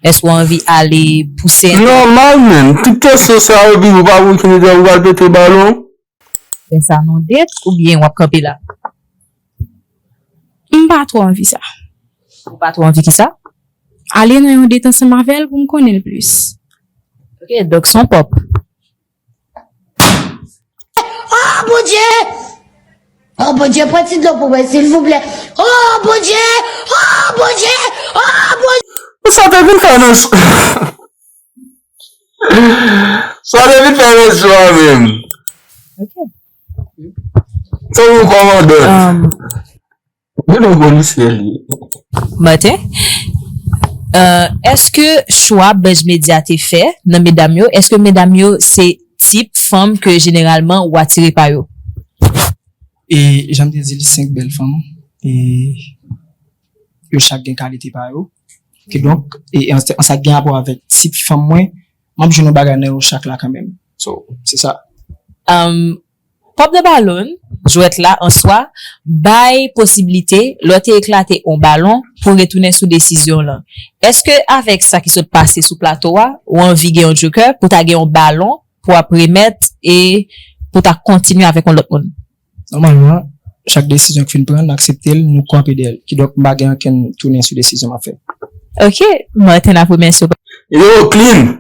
Èske w anvi ale pouse enterè? Nòmal, menn. Tout kesyon sa yo, epi ou pa wè ki nèg ou pral pete balon. Fè sa nan date oubyen w ap kanpe la? M pa twò anvi sa. Ou pa twò anvi ki sa? Ale nan yon date ansanm avè l pou m konnen l plis. Ok, donk se yon pòp. Oh Bondye! Oh Bondye, pran ti dlo pou mwen, silvouplè. Oh Bondye! Oh Bondye! Oh Bondye! Sa te vin fè nan. Sa te vin fè nan swa menm. Ok. Se yon kòmandan. Um, Gen yon polisye li. Maten. Uh, èske chwa Buzz Media te fè nan medam yo, èske medam yo se tip fanm ke jeneralman ou atire pa yo? E jan m te di li, senk bèl fanm. E yo chak gen kalite pa yo. Kidonk, e an, an sa k gen rapò avèk tip fanm mwen, m ap jwenn yon bagay nan yo chak la kanmenm. So, se sa. Um, Pop the Balloon, jwèt la an swa, bay posiblite lè w te eklate yon balon pou retounen sou desizyon w lan. Èske avèk sa ki sot pase sou plato a, ou anvi gen yon joker pou ta gen yon balon pou ap remèt e pou ta kontinye avèk yon lòt moun? Nòmalman, chak desizyon ki fin pran, n aksepte l, nou kanpe dèyè l. Kidonk, m pa gen ankenn tounen sou desizyon m ap fè. Ok, Martin ap remèsye w. Yo, clean.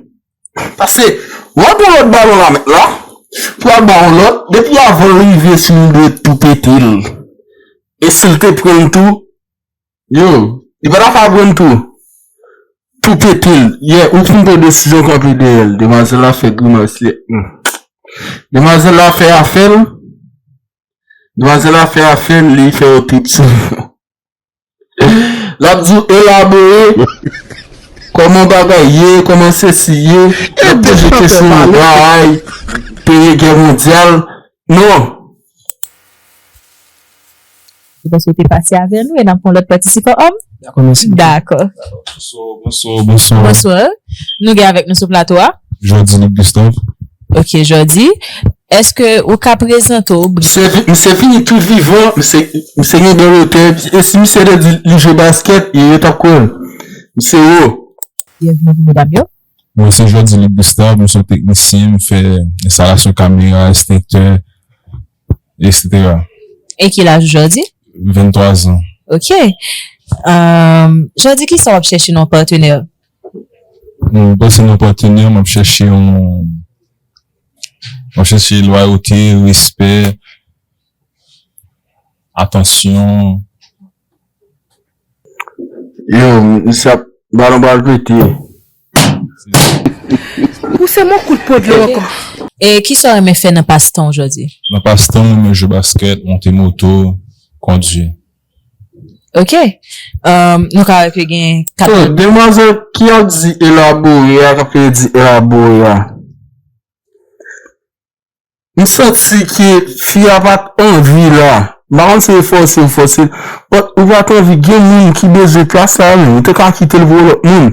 Paske, w ap yon lòt balon la mèt la, pou al ba yon lòt, depi avan l rive sou li dwe tou pete l. E si l te pran l tou, yo, li pa ta ka pran l tou. Tou pete l. Yeah, ou fin pran desizyon kanpe dèyè l. Demwazèl la fè grimas li. Hmm. Demwazèl la fè afè l. Demwazèl la fè afè l, li fè yon trip sou. L ap di w elabore kòman bagay ye, kòman sesi ye, l ap poze kesyon bagay, peye gè mondyal. Non. Ou panse w te pase avè nou e n ap pran lòt patisipan, òm? Dakò, mèsi. Dakò. Bonsoir, bonsoir, bonsoir. Bonsoir. Nou gen avèk nou sou plato a Jordy Luc Gustave. Ok, Jordy. Èske ou ka prezante w? Misye fi- misye fini tout vivan, misye misye gen de lotè, e si misye te di li jwe baskèt, yo yo t ap kwè l. Misye yo. Byenveni pou medam yo. Mwen se Jordy Luc Gustave, mwen se yon teknisyen, m fè enstalasyon kamera, estentè, etsetera. E ki laj ou Jordy? Venntwa zan. Ok. Um, Jordy, kisa w ap chèche nan yon patenè? Mwen panse nan patenè, m ap chèche yon, m ap chèche lwayote, respè, atansyon. Yo, misye ap balon pral pete. Pouse m yon kout po dlo ankò. E kisa w renmen fè nan pastan w Jordy? Nan pastan, mwen renmen jwe baskèt, monte moto, kondwi. Ok. Um, nou ka wè ke gen kat. So, demwazèl ki ap di elabore a, k ap di elabore a. M santi ke fi a pa t anvi la. M pa konn si e fòse ou fòse l. But ou pa t anvi gen moun ki bezwen plas sa a menm. Ou te ka kite l pou yon lòt moun.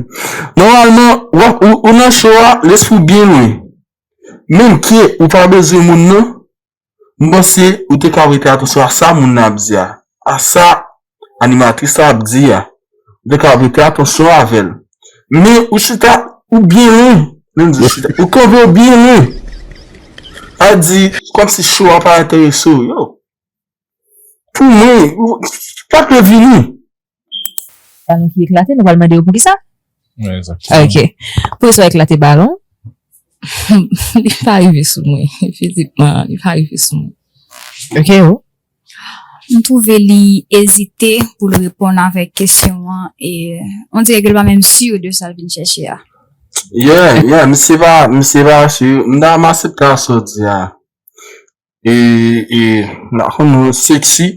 Nòmalman, w ap, ou, ou nan show a, lespri w byen lwen. Menm ke ou pa bezwen moun nan, m panse ou te ka prete atansyon a sa moun nan ap di a. A sa animatris la ap di a. Ou te ka prete atansyon avè l. Men ou chita, ou byen lwen. Menm di ou chita. Ou kanpe w byen lwen. A di, kòmsi show a pa enterese w. Yo. Pou mwen, ou pa t vini. Balon ki eklate, nou pral mande yo poukisa? Wi, egzakteman. Ok. Poukisa w eklate balon? Li pa rive sou mwen. Fizikman, li pa rive sou mwen. Ok, ou? M twouve li ezite pou l reponn avèk kesyon an e on dirè ke l pa menm si de sa l vin chèche a. Yeah, yeah, misye pa, misye pa si. M ta m aksepte sa w di a. E, e, m pa konn ou sexy.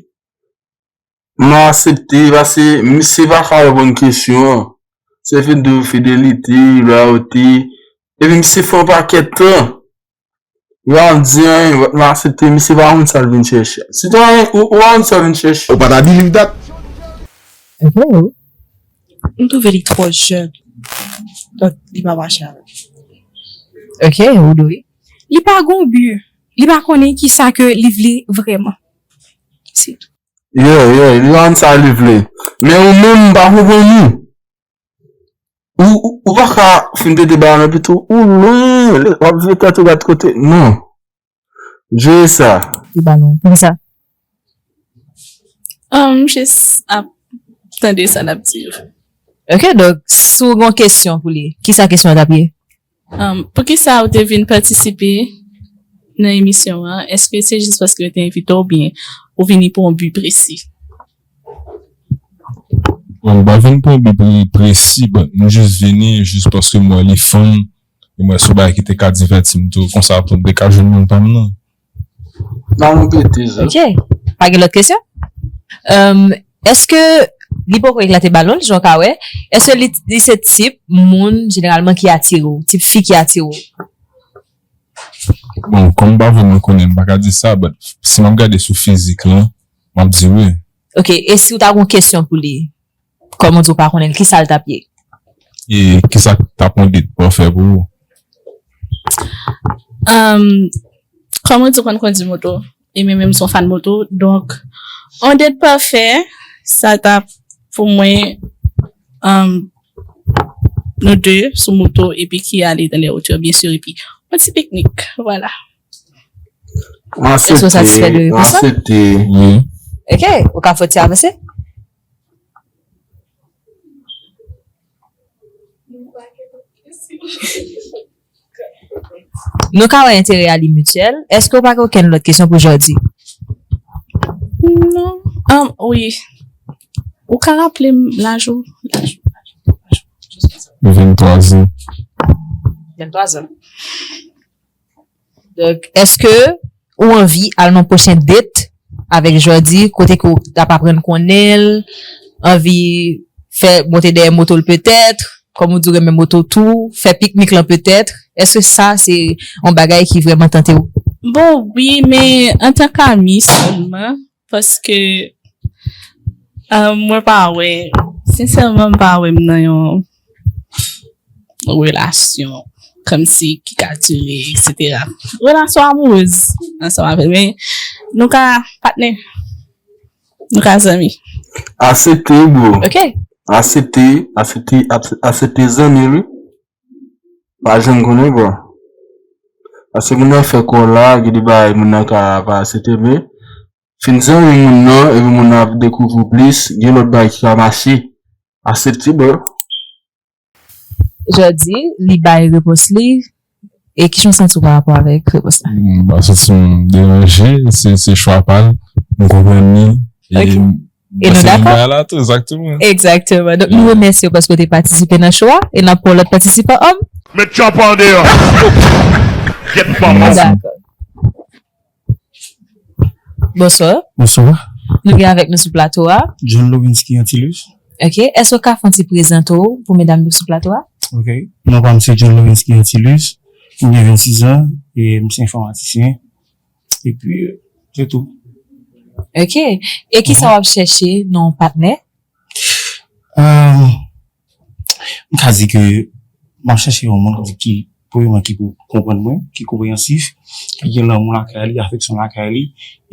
M aksepte paske misye pa ka reponn kesyon an. Se vin de fidelite, loyalty. Epi misye fè yon pakèt tan. Yo ap di anyen, m aksepte misye pa konn sa l vin chèche. Si te anyen, ou, ou pa konn sa l vin chèche. Ou pa ta believe that? Ok, wi. M twouve li twò jèn. Donk, li pa mache avè m. Ok, Woodroy. Li pa gon bi. Li pa konnen kisa ke li vle vrèman. Se tou. Yeah, yeah, li pa konn sa li vle. Men ou menm, m pa konprann ou. Ou, ou, ou pa ka fin tete ba nan pito ou lwen, w ap veye tèt ou gad kote. Non. Jere sa. Li ba nou. Poukisa? Um, m jis ap tande sa l ap di yo. Ok, donk, si w gen kesyon pou li, kisa kesyon an t ap ye? Um, poukisa ou te vin patisipe nan emisyon an? Èske se jis paske yo te envite w oubyen ou vini pou yon bi presi? Bon, m pa vin pou yon bi pre- presi, but m jis vini jis paske m wè li fun, e m wè se yon bagay ki te ka divèti m tou, konsa tou m te ka jwenn moun pa m nan. Nan repete sa. Ok. Pa gen lòt kesyon? Um, èske li poko eklate balon, jan w ka wè? Èske li, li se tip moun, jeneralman, ki atire w? Tip fi ki atire w? Bon, kòm m pa vrèman konnen, m pa ka di sa, but si m ap gade sou fizik lan, m ap di wi. Ok, e si w ta gon kesyon pou li, kòman w di w pa konnen l, kisa l t ap ye? E kisa k t ap yon date pafè pou ou? Um, kòm ou di w konn kondui moto, e mwen menm se yon fan moto, donk, yon date pafè, sa t ap pou mwen, um, nou de sou moto, epi ki ale dans les hauteurs, byen si, epi yon ti piknik, vwala. M aksepte, Èske w satisfè de m repons lan? Aksepte. Wi. Ok, ou ka fè yon ti avanse? Nou ka wè enterè a li mityèl. Èske w pa gen okenn lòt kesyon pou Jordy? Non. Um, wi. Ou ka raple m laj ou? Laj ou? Venntwa zan. Venntwa zan. Donk, èske ou anvi al nan pwochen date avèk Jordy, kote ke w ap aprann konnen l, anvi fè monte dèyè moto l petèt, kòm ou di w renmen moto tou, fè piknik lan petèt? Èske sa se yon bagay ki vrèman tante w? Bon, wi, men antanke ami sèlman, paske, ah, mwen pa wè, sensèman, m pa wè m nan yon relasyon kòmsi ki ka dire, et cetera. Relasyon amourèz ansanm avè l, men nou ka patnè, nou ka zanmi. Aksepte, bro. Ok. Aksepte, aksepte, aksepte zanmi, wi. Pa janm konnen, bro. Paske moun nan fè kò la, gen de bagay moun nan ka pa aksepte, men fin zanmi moun nan, epi moun nan ap dekouvri w plis, gen lòt bagay ki ka mache. Aksepte, bro. Jordy, li bay repons li. E kijan w santi w pa rapò avèk repons la? M pa santi m deranje, se, se chwa pa l, m konprann li. E Ok. m- E nou se menm dakò? Bagay la tou, egzakteman. Egzakteman. Donk, nou remèsye w paske w te patisipe nan show a e n ap pran lòt patisipan. Òm. Met tchòp an deyò. Gyèt manman w. Dakò. Bonswa. Bonswa. Nou gen avèk nou sou plato a. John Lovinsky Antilus. Ok. Èske w ka fè yon ti prezante w pou medam yo sou plato a? Ok. Non pa m se John Lovinsky Antilus. M gen vennsis an e m se enfòmatisyen. Epi, se tou. Ok. E kisa w ap chèche nan yon patnè? Um, m ka di ke m ap chèche yon moun ki, premyèman, ki pou konprann mwen, ki konpreyansif, ki gen lanmou lakay li, afeksyon lakay li,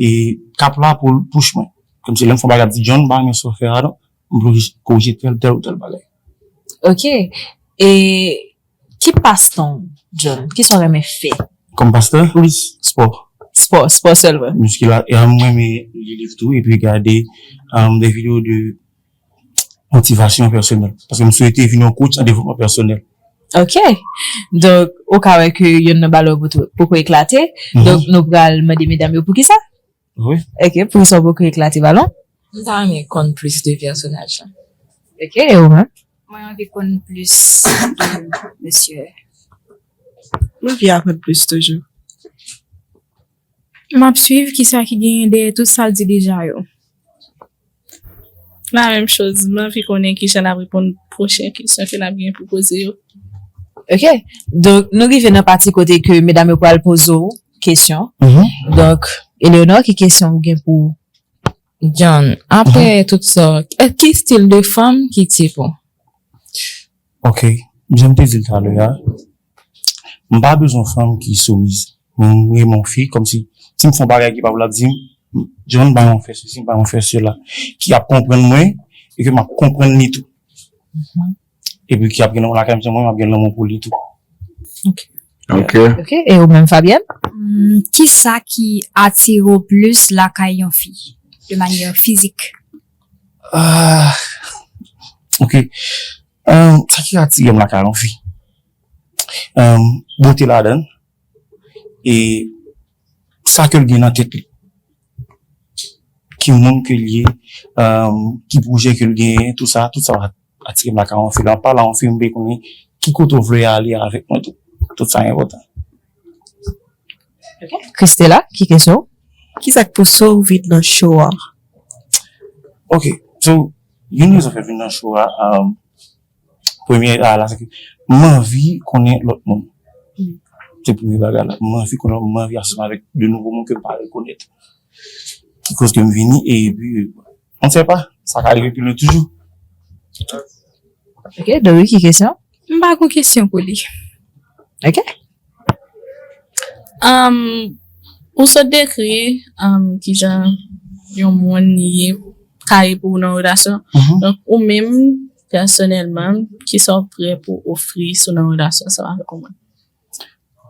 e k ap la pou l push mwen. Kòmsi lè m fè yon bagay, ap di, John, m pa renmen sa w fè a, non, m vle korije tèl, tèl ou tèl bagay. Ok. E ki pastan w, John? Kisa w renmen fè? Kòm pastan? Wi. Spò. Spò, spò sèlman. Miskila-, e, mwen renmen li liv tou, epi gade um, de videyo de motivasyon pèsonèl. Paske m swete vin yon coach an devlopman pèsonèl. Ok. Donk, ou ka wè ke yonn nan balon poko eklate. Mhm. Donk, nou pral mande medam yo poukisa? Wi. Ok, poukisa w poko eklate balon? M ta renmen konn plis de pèsonaj lan. Ok, e ou menm? Mwen anvi konn plis de mesye. Mwen anvi aprann plis toujou. M ap swiv kisa ki genyen dèyè tout sa l di deja yo. La menm choz, m anvi konnen kijan n ap reponn pwochen kesyon ke n ap gen pou poze yo. Ok. Donk, nou rive nan pati kote ke medam yo pral poze w kesyon. Donk, Eleonor, ki kesyon ou gen pou John, apre tout sa, ki stil de fanm ki tip ou? Ok, jan m te di l talè a, m pa bezwen fanm ki soumiz. Mwen renmen yon fi, kòmsi, si m fè yon bagay ki pa pou l ap di m, John, ba yon fè sesi, ba yon fè sela, ki ap konprann mwen, e ke m ap konprann li tou. Epi ki ap gen lanmou lakay m, jan mwen, m ap gen lanmou pou li tou. Ok. Ok, e ou menm, Fabienne? Hmm, kisa ki atire w plis lakay yon fi, de manyè fizik? Ah, ok. Um, sa ki atire m lakay yon fi? Um, bote ladan l. E sa ke l gen nan tèt li. Ki moun ke l ye, um, ki pwojè ke l genyen, tout sa, tout sa va atire m lakay yon fi. Lè m ap pale a yon fi, m vle konnen ki kote w vle ale avèk mwen tou. Tout sa enpòtan. Christela, ki kesyon? Kisa k pouse w vin nan show a? Ok, so, youn rezon fè vin nan show a, um, premye a la, se ke m anvi konnen lòt moun. Se premye bagay la. M anvi konnen, m anvi ansanm avèk de nouvo moun ke m pa rekonèt. Ki koz ke m vini, epi, on ne sait pas, sa ka rive pi lwen toujou. Ok, Dori, ki kesyon? M pa gon kesyon pou li. Ok. Um, ou sot dekri um, kijan yon moun ye, ka ye pou ou nan relasyon. Donk, ou menm, pèsonèlman, kisa w prè pou ofri si w nan relasyon ansanm avèk yon moun?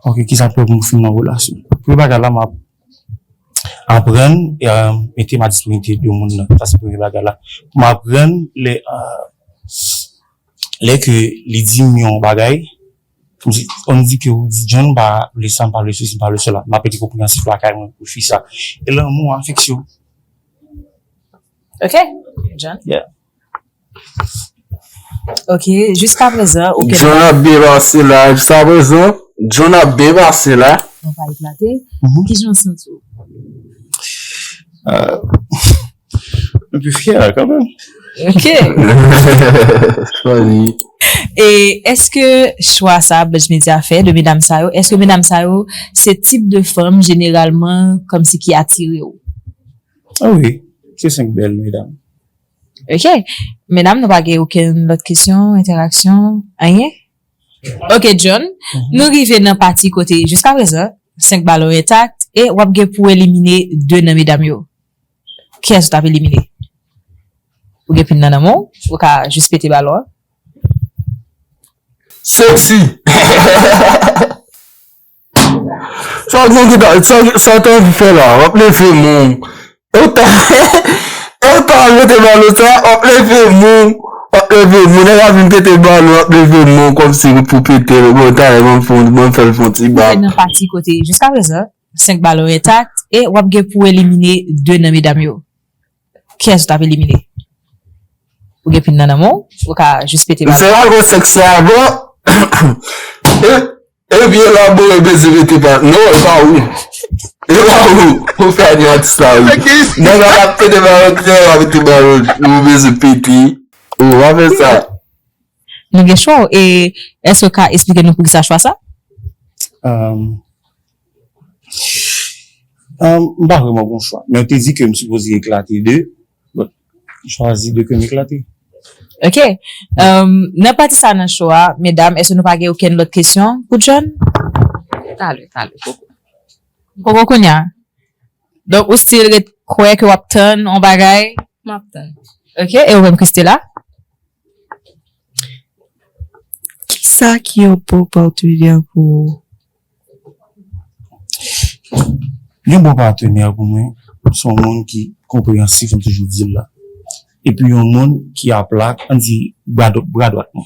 Ok, kisa m prè pou m fin nan relasyon? Premye bagay la, m ap aprann e, um, mete m a disponibite de moun nan. Sa se premye bagay la. M aprann lè, uh, lè ke li di m yon bagay, on di ke ou di John pa vle sa, m pa vle sesi, m pa vle sela. M ap rete konpreyansif lakay mwen pou fi sa. E lanmou, afeksyon. Ok, John. Yeah. Ok, jiska prezan, ok. John ap byen pase la. Jiska prezan, John ap byen pase la. Nou pa eklate. Kijan w santi w? Mwen pi fyè kanmenm. Ok. Funny. E èske chwa sa Blanch Media fè de medam sa yo, èske medam sa yo se tip de fanm jeneralman kòmsi ki atire w? Ah wi, se senk bèl medam. Ok. Medam, nou pa gen okenn lòt kesyon, entèraksyon, anyen? Ok, John, nou rive nan pati kote, jiska prezan, senk balon entak, e w ap gen pou elimine de nan medam yo. Kiyès ou t ap elimine? Ou gen pin nan nan men w, ou ka jis pete balon an. Sexy! Sa w gen ki ta, sa, sa w ta anvi fè la? W ap leve men w. E w ta, e w ta al mete balon sa, w ap leve men w. W ap leve men w. Nèg la vin pete balon, w ap leve men w kòmsi pou pete l. Bon, talè, ban m fè, ban m fè l fè yon ti bab. Nan pati kote, jiska prezan, senk balon entak, e w ap gen pou elimine de nan medam yo. Kiyès ou t ap elimine? Ou gen pin nan nan men w, ou ka jis pete balon. Se pa gwo sèks la, bon. E, ebyen, elabore, beze, mete pa. Non, e pa ou. E pa ou. Ou fè atis la, wi. Nèg la ap pete balon, nèg la ap pete balon. Ou beze pete. Ou pa fè sa. Nou gen chwa w, e èske w ka esplike nou poukisa chwa sa? Um, um, m pa vrèman gon chwa. Men yo te di ke m sipoze eklate de. Bon, m chwazi de ke m eklate. Ok. Um, nan pati sa nan show a, medam, èske nou pa gen okenn lòt kesyon pou John? Talè, talè, poko. Poko kounye a. Donk, ou still ret kwè ke w ap tann yon bagay? M ap tann. Ok, e ou menm, Christela? Kisa ki yon bon patnè pou ou? Yon bon patnè pou mwen, se yon moun ki konpreyansif, m toujou di l la. Epi yon moun ki ap la, ann di, bra dwat, bra dwat mwen.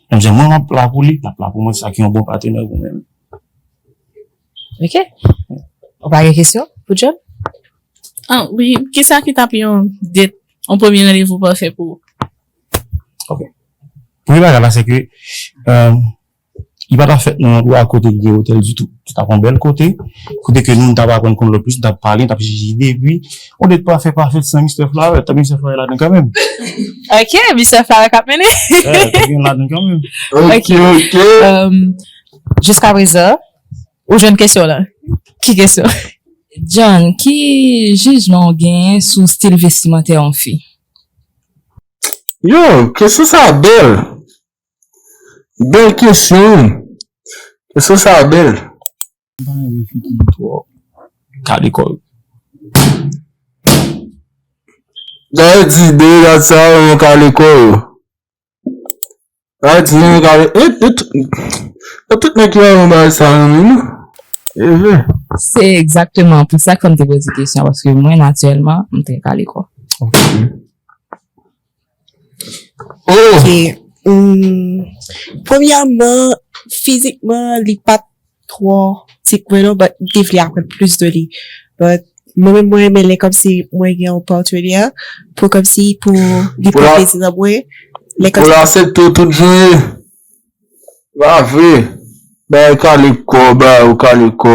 Menm jan mwen, m ap la pou li, l ap la pou mwen, sa ki yon bon patnè pou mwen. Ok. Ou pa gen kesyon pou John? Ah, wi, kisa ki t ap yon date, yon premye randevou pafè pou ou? Ok. Premye bagay la, se ke, euh, li pa ta fèt nan yon andwa kote ki gen otèl ditou. Se t ap yon bèl kote, kote ke nou, nou t ap aprann konn lòt plis, nou t ap pale, nou t ap chanje ide, epi, yon date pafè, pafè san Mister Flower, tank Mister Flower ladan kanmenm. Ok, Mister Flower k ap mennen. Yeah, tank gen ladan kanmenm. Ok, ok. Jiska prezan, ou jwenn kesyon la. Ki kesyon? John, ki jijman w genyen sou stil vestimantè yon fi? Yo, kesyon sa bèl. Bèl kesyon. Kesyon sa bèl. Mwen pa renmen fi ki twò kale kò yo. Gade di de gad sa yo, yo kale kò yo. Gade di yo kale. E, e, e tout nèg ki pa yon bagay sa nan men nou. E vre. Se egzakteman pou sa ke m te poze kesyon, paske mwen, natirèlman, m trè kale kò. Oh! Ok. Hmm, premyèman, fizikman, li pa t twò tip mwen non, but m te vle aprann plis de li. But mwen menm mwen renmen lè kòmsi mwen gen yon patenè pou kòmsi pou li pran plezi nan mwen. Lè Pou l kòmsi aksepte w tout jan w ye. Pa vre. Bay kale kò, bay ou kale kò.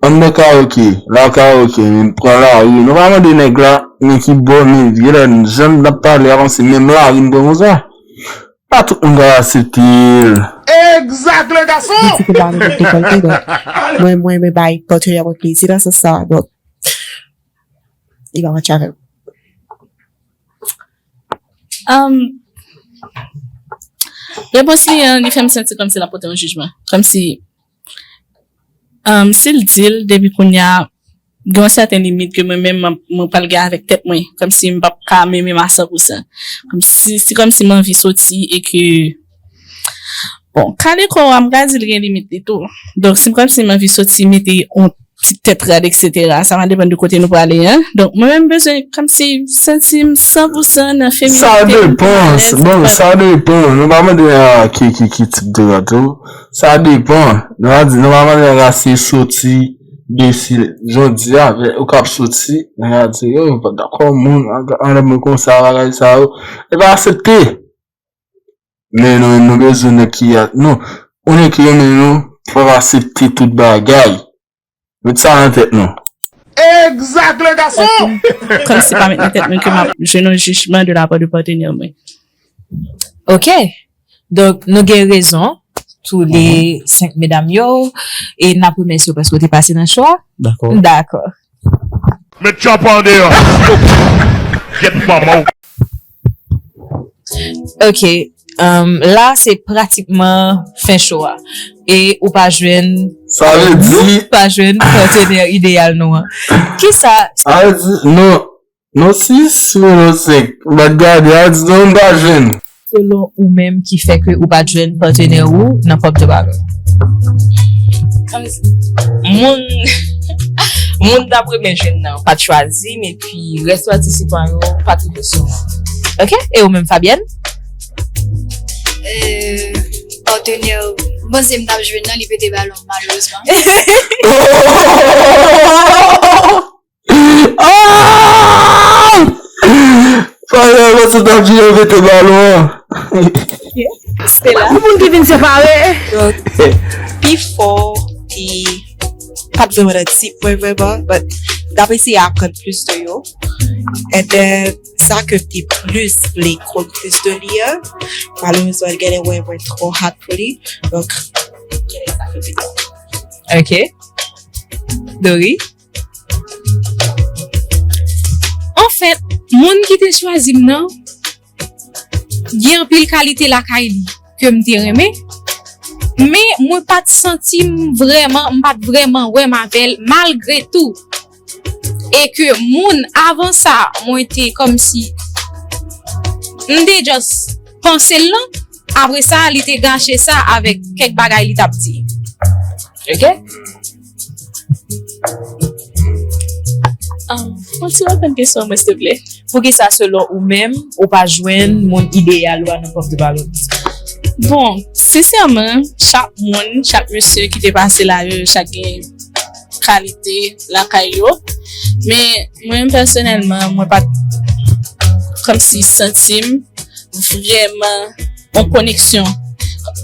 Anndan karaoke, la karaoke, men pran lari. Nou pa mande nèg la, men ki bò, men vilè, jan n ap pale a kòmsi menm lari n pran konsa. Pa tout moun ka aksepte l. Exact, le garçon! Di ke ba nou dekolte, donk mwen, mwen, mwen bay patenè mwen plezi nan sans sa, donk li pa match avè m. Um, repons li an, li fè m santi kòmsi l ap pote yon jijman. Kòmsi, um, si l di l, depi kounye a, gen yon sèten limit ke mwen menm, mwen, mwen pral gen avèk tèt mwen. Kòmsi m p ap ka menm menm a san pou san. Kòmsi, si kòmsi m anvi soti e ke, bon, kale kò a, m ka di l gen limit li tou. Donk, si kòmsi m anvi soti mete yon ti tèt rad, etsetera. Sa va depann de kote nou prale, en. Donk, mwen menm bezwen kòmsi santi m san pou san nan feminite. Sa depan, bon, sa depan. Nou pa mande a ki, ki, ki tip de rad tou. Sa depan. Nou pa di, nou pa mande a si soti de si jodi a, ou k ap soti, nèg la di, yo, yo pa dakò, moun, anlè mwen konsa, bagay sa yo. E pa aksepte. Men nou, nou bezwen nèg ki a, nou, ou nèg ki renmen nou, fò w aksepte tout bagay. Met sa nan tèt nou. Exact, le garçon! Kòmsi pa met nan tèt mwen ke m ap jwenn yon jijman de la part de patenè mwen. Ok. Donk, nou gen rezon, tou le senk medam yo, e n ap remèsye w paske w te pase nan show a. Dakò. Dakò. Met chòp an deyò. Gyèt manman w. Ok. Um, la, se pratikman fen show a. E ou pa jwenn, Sa vle di, pa jwenn patenè ideyal nou an. Kisa? Sa vle di, non, non, sis, non, senk. M pa t gade, a di, non, m pa jwenn. Selon ou menm ki fè ke ou pa t jwenn patenè ou nan pop de balon? Moun, moun t ap renmen jwenn nan pa t chwazi m, epi rès patisipan yo pa t rive sou mwen. Ok? E ou menm, Fabienne? Euh, patenè, m panse m t ap jwenn nan, li pete balon, malerezman. Ah! Faya, mwen se t ap jwe pete balon an. Stella? Pou moun ki vin separe. Donk, pifò ki pa t vrèman nan tip mwen vrèman, but m t ap eseye aprann plis de yo. And then, sa ke m te plis vle konn plis de li an, malerezman, genlè wè mwen twò hot pou li. Donk, genlè sa fè pita. Ok. Dori? Anfèt, moun ki te chwazi m nan, gen anpil kalite lakay li ke m te renmen, men mwen pa t santi m vrèman, m pa t vrèman wè m avè l malgre tou. E ke moun avan sa, mwen te kòmsi, m te just panse l lan, apre sa, li te gache sa avèk kèk bagay li t ap di. Ok? Um, fè yon ti reprann kesyon mwen, silteplè. Poukisa, selon ou menm, ou pa jwenn moun ideyal ou a nan pop de balon? Bon, sensèman, chak moun, chak mesye ki te pase la yo, yo chak gen kalite lakay yo. Men mwen menm pèsonèlman, mwen pa t kòmsi santi m vrèman yon koneksyon.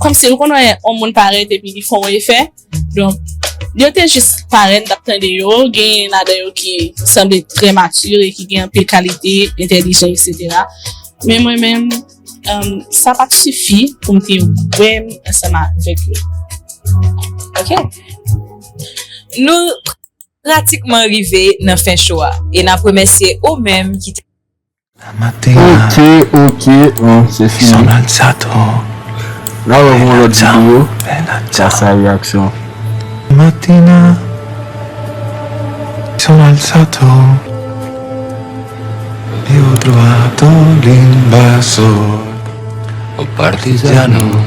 Kòmsi ou konn wè yon moun parèt epi li fè yon efè. Donk, yo te jis parèt, m t ap tande yo. Gen ladan yo ki sanble trè matire e ki gen anpil kalite, entèlijan, etsetera. Men mwen menm, um, sa pa t sifi pou m te wè m ansanm avèk yo. Ok. Nou pratikman rive nan fen show a. E n ap remèsye ou menm ki te La mattina Ok, ok, bon, se fini. sono alzato. La wè yon lòt videyo. Bella Sa ciao. Sa reaksyon. Mattina sono alzato e ho trovato l'invaso. Oh partigiano,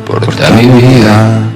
portami via.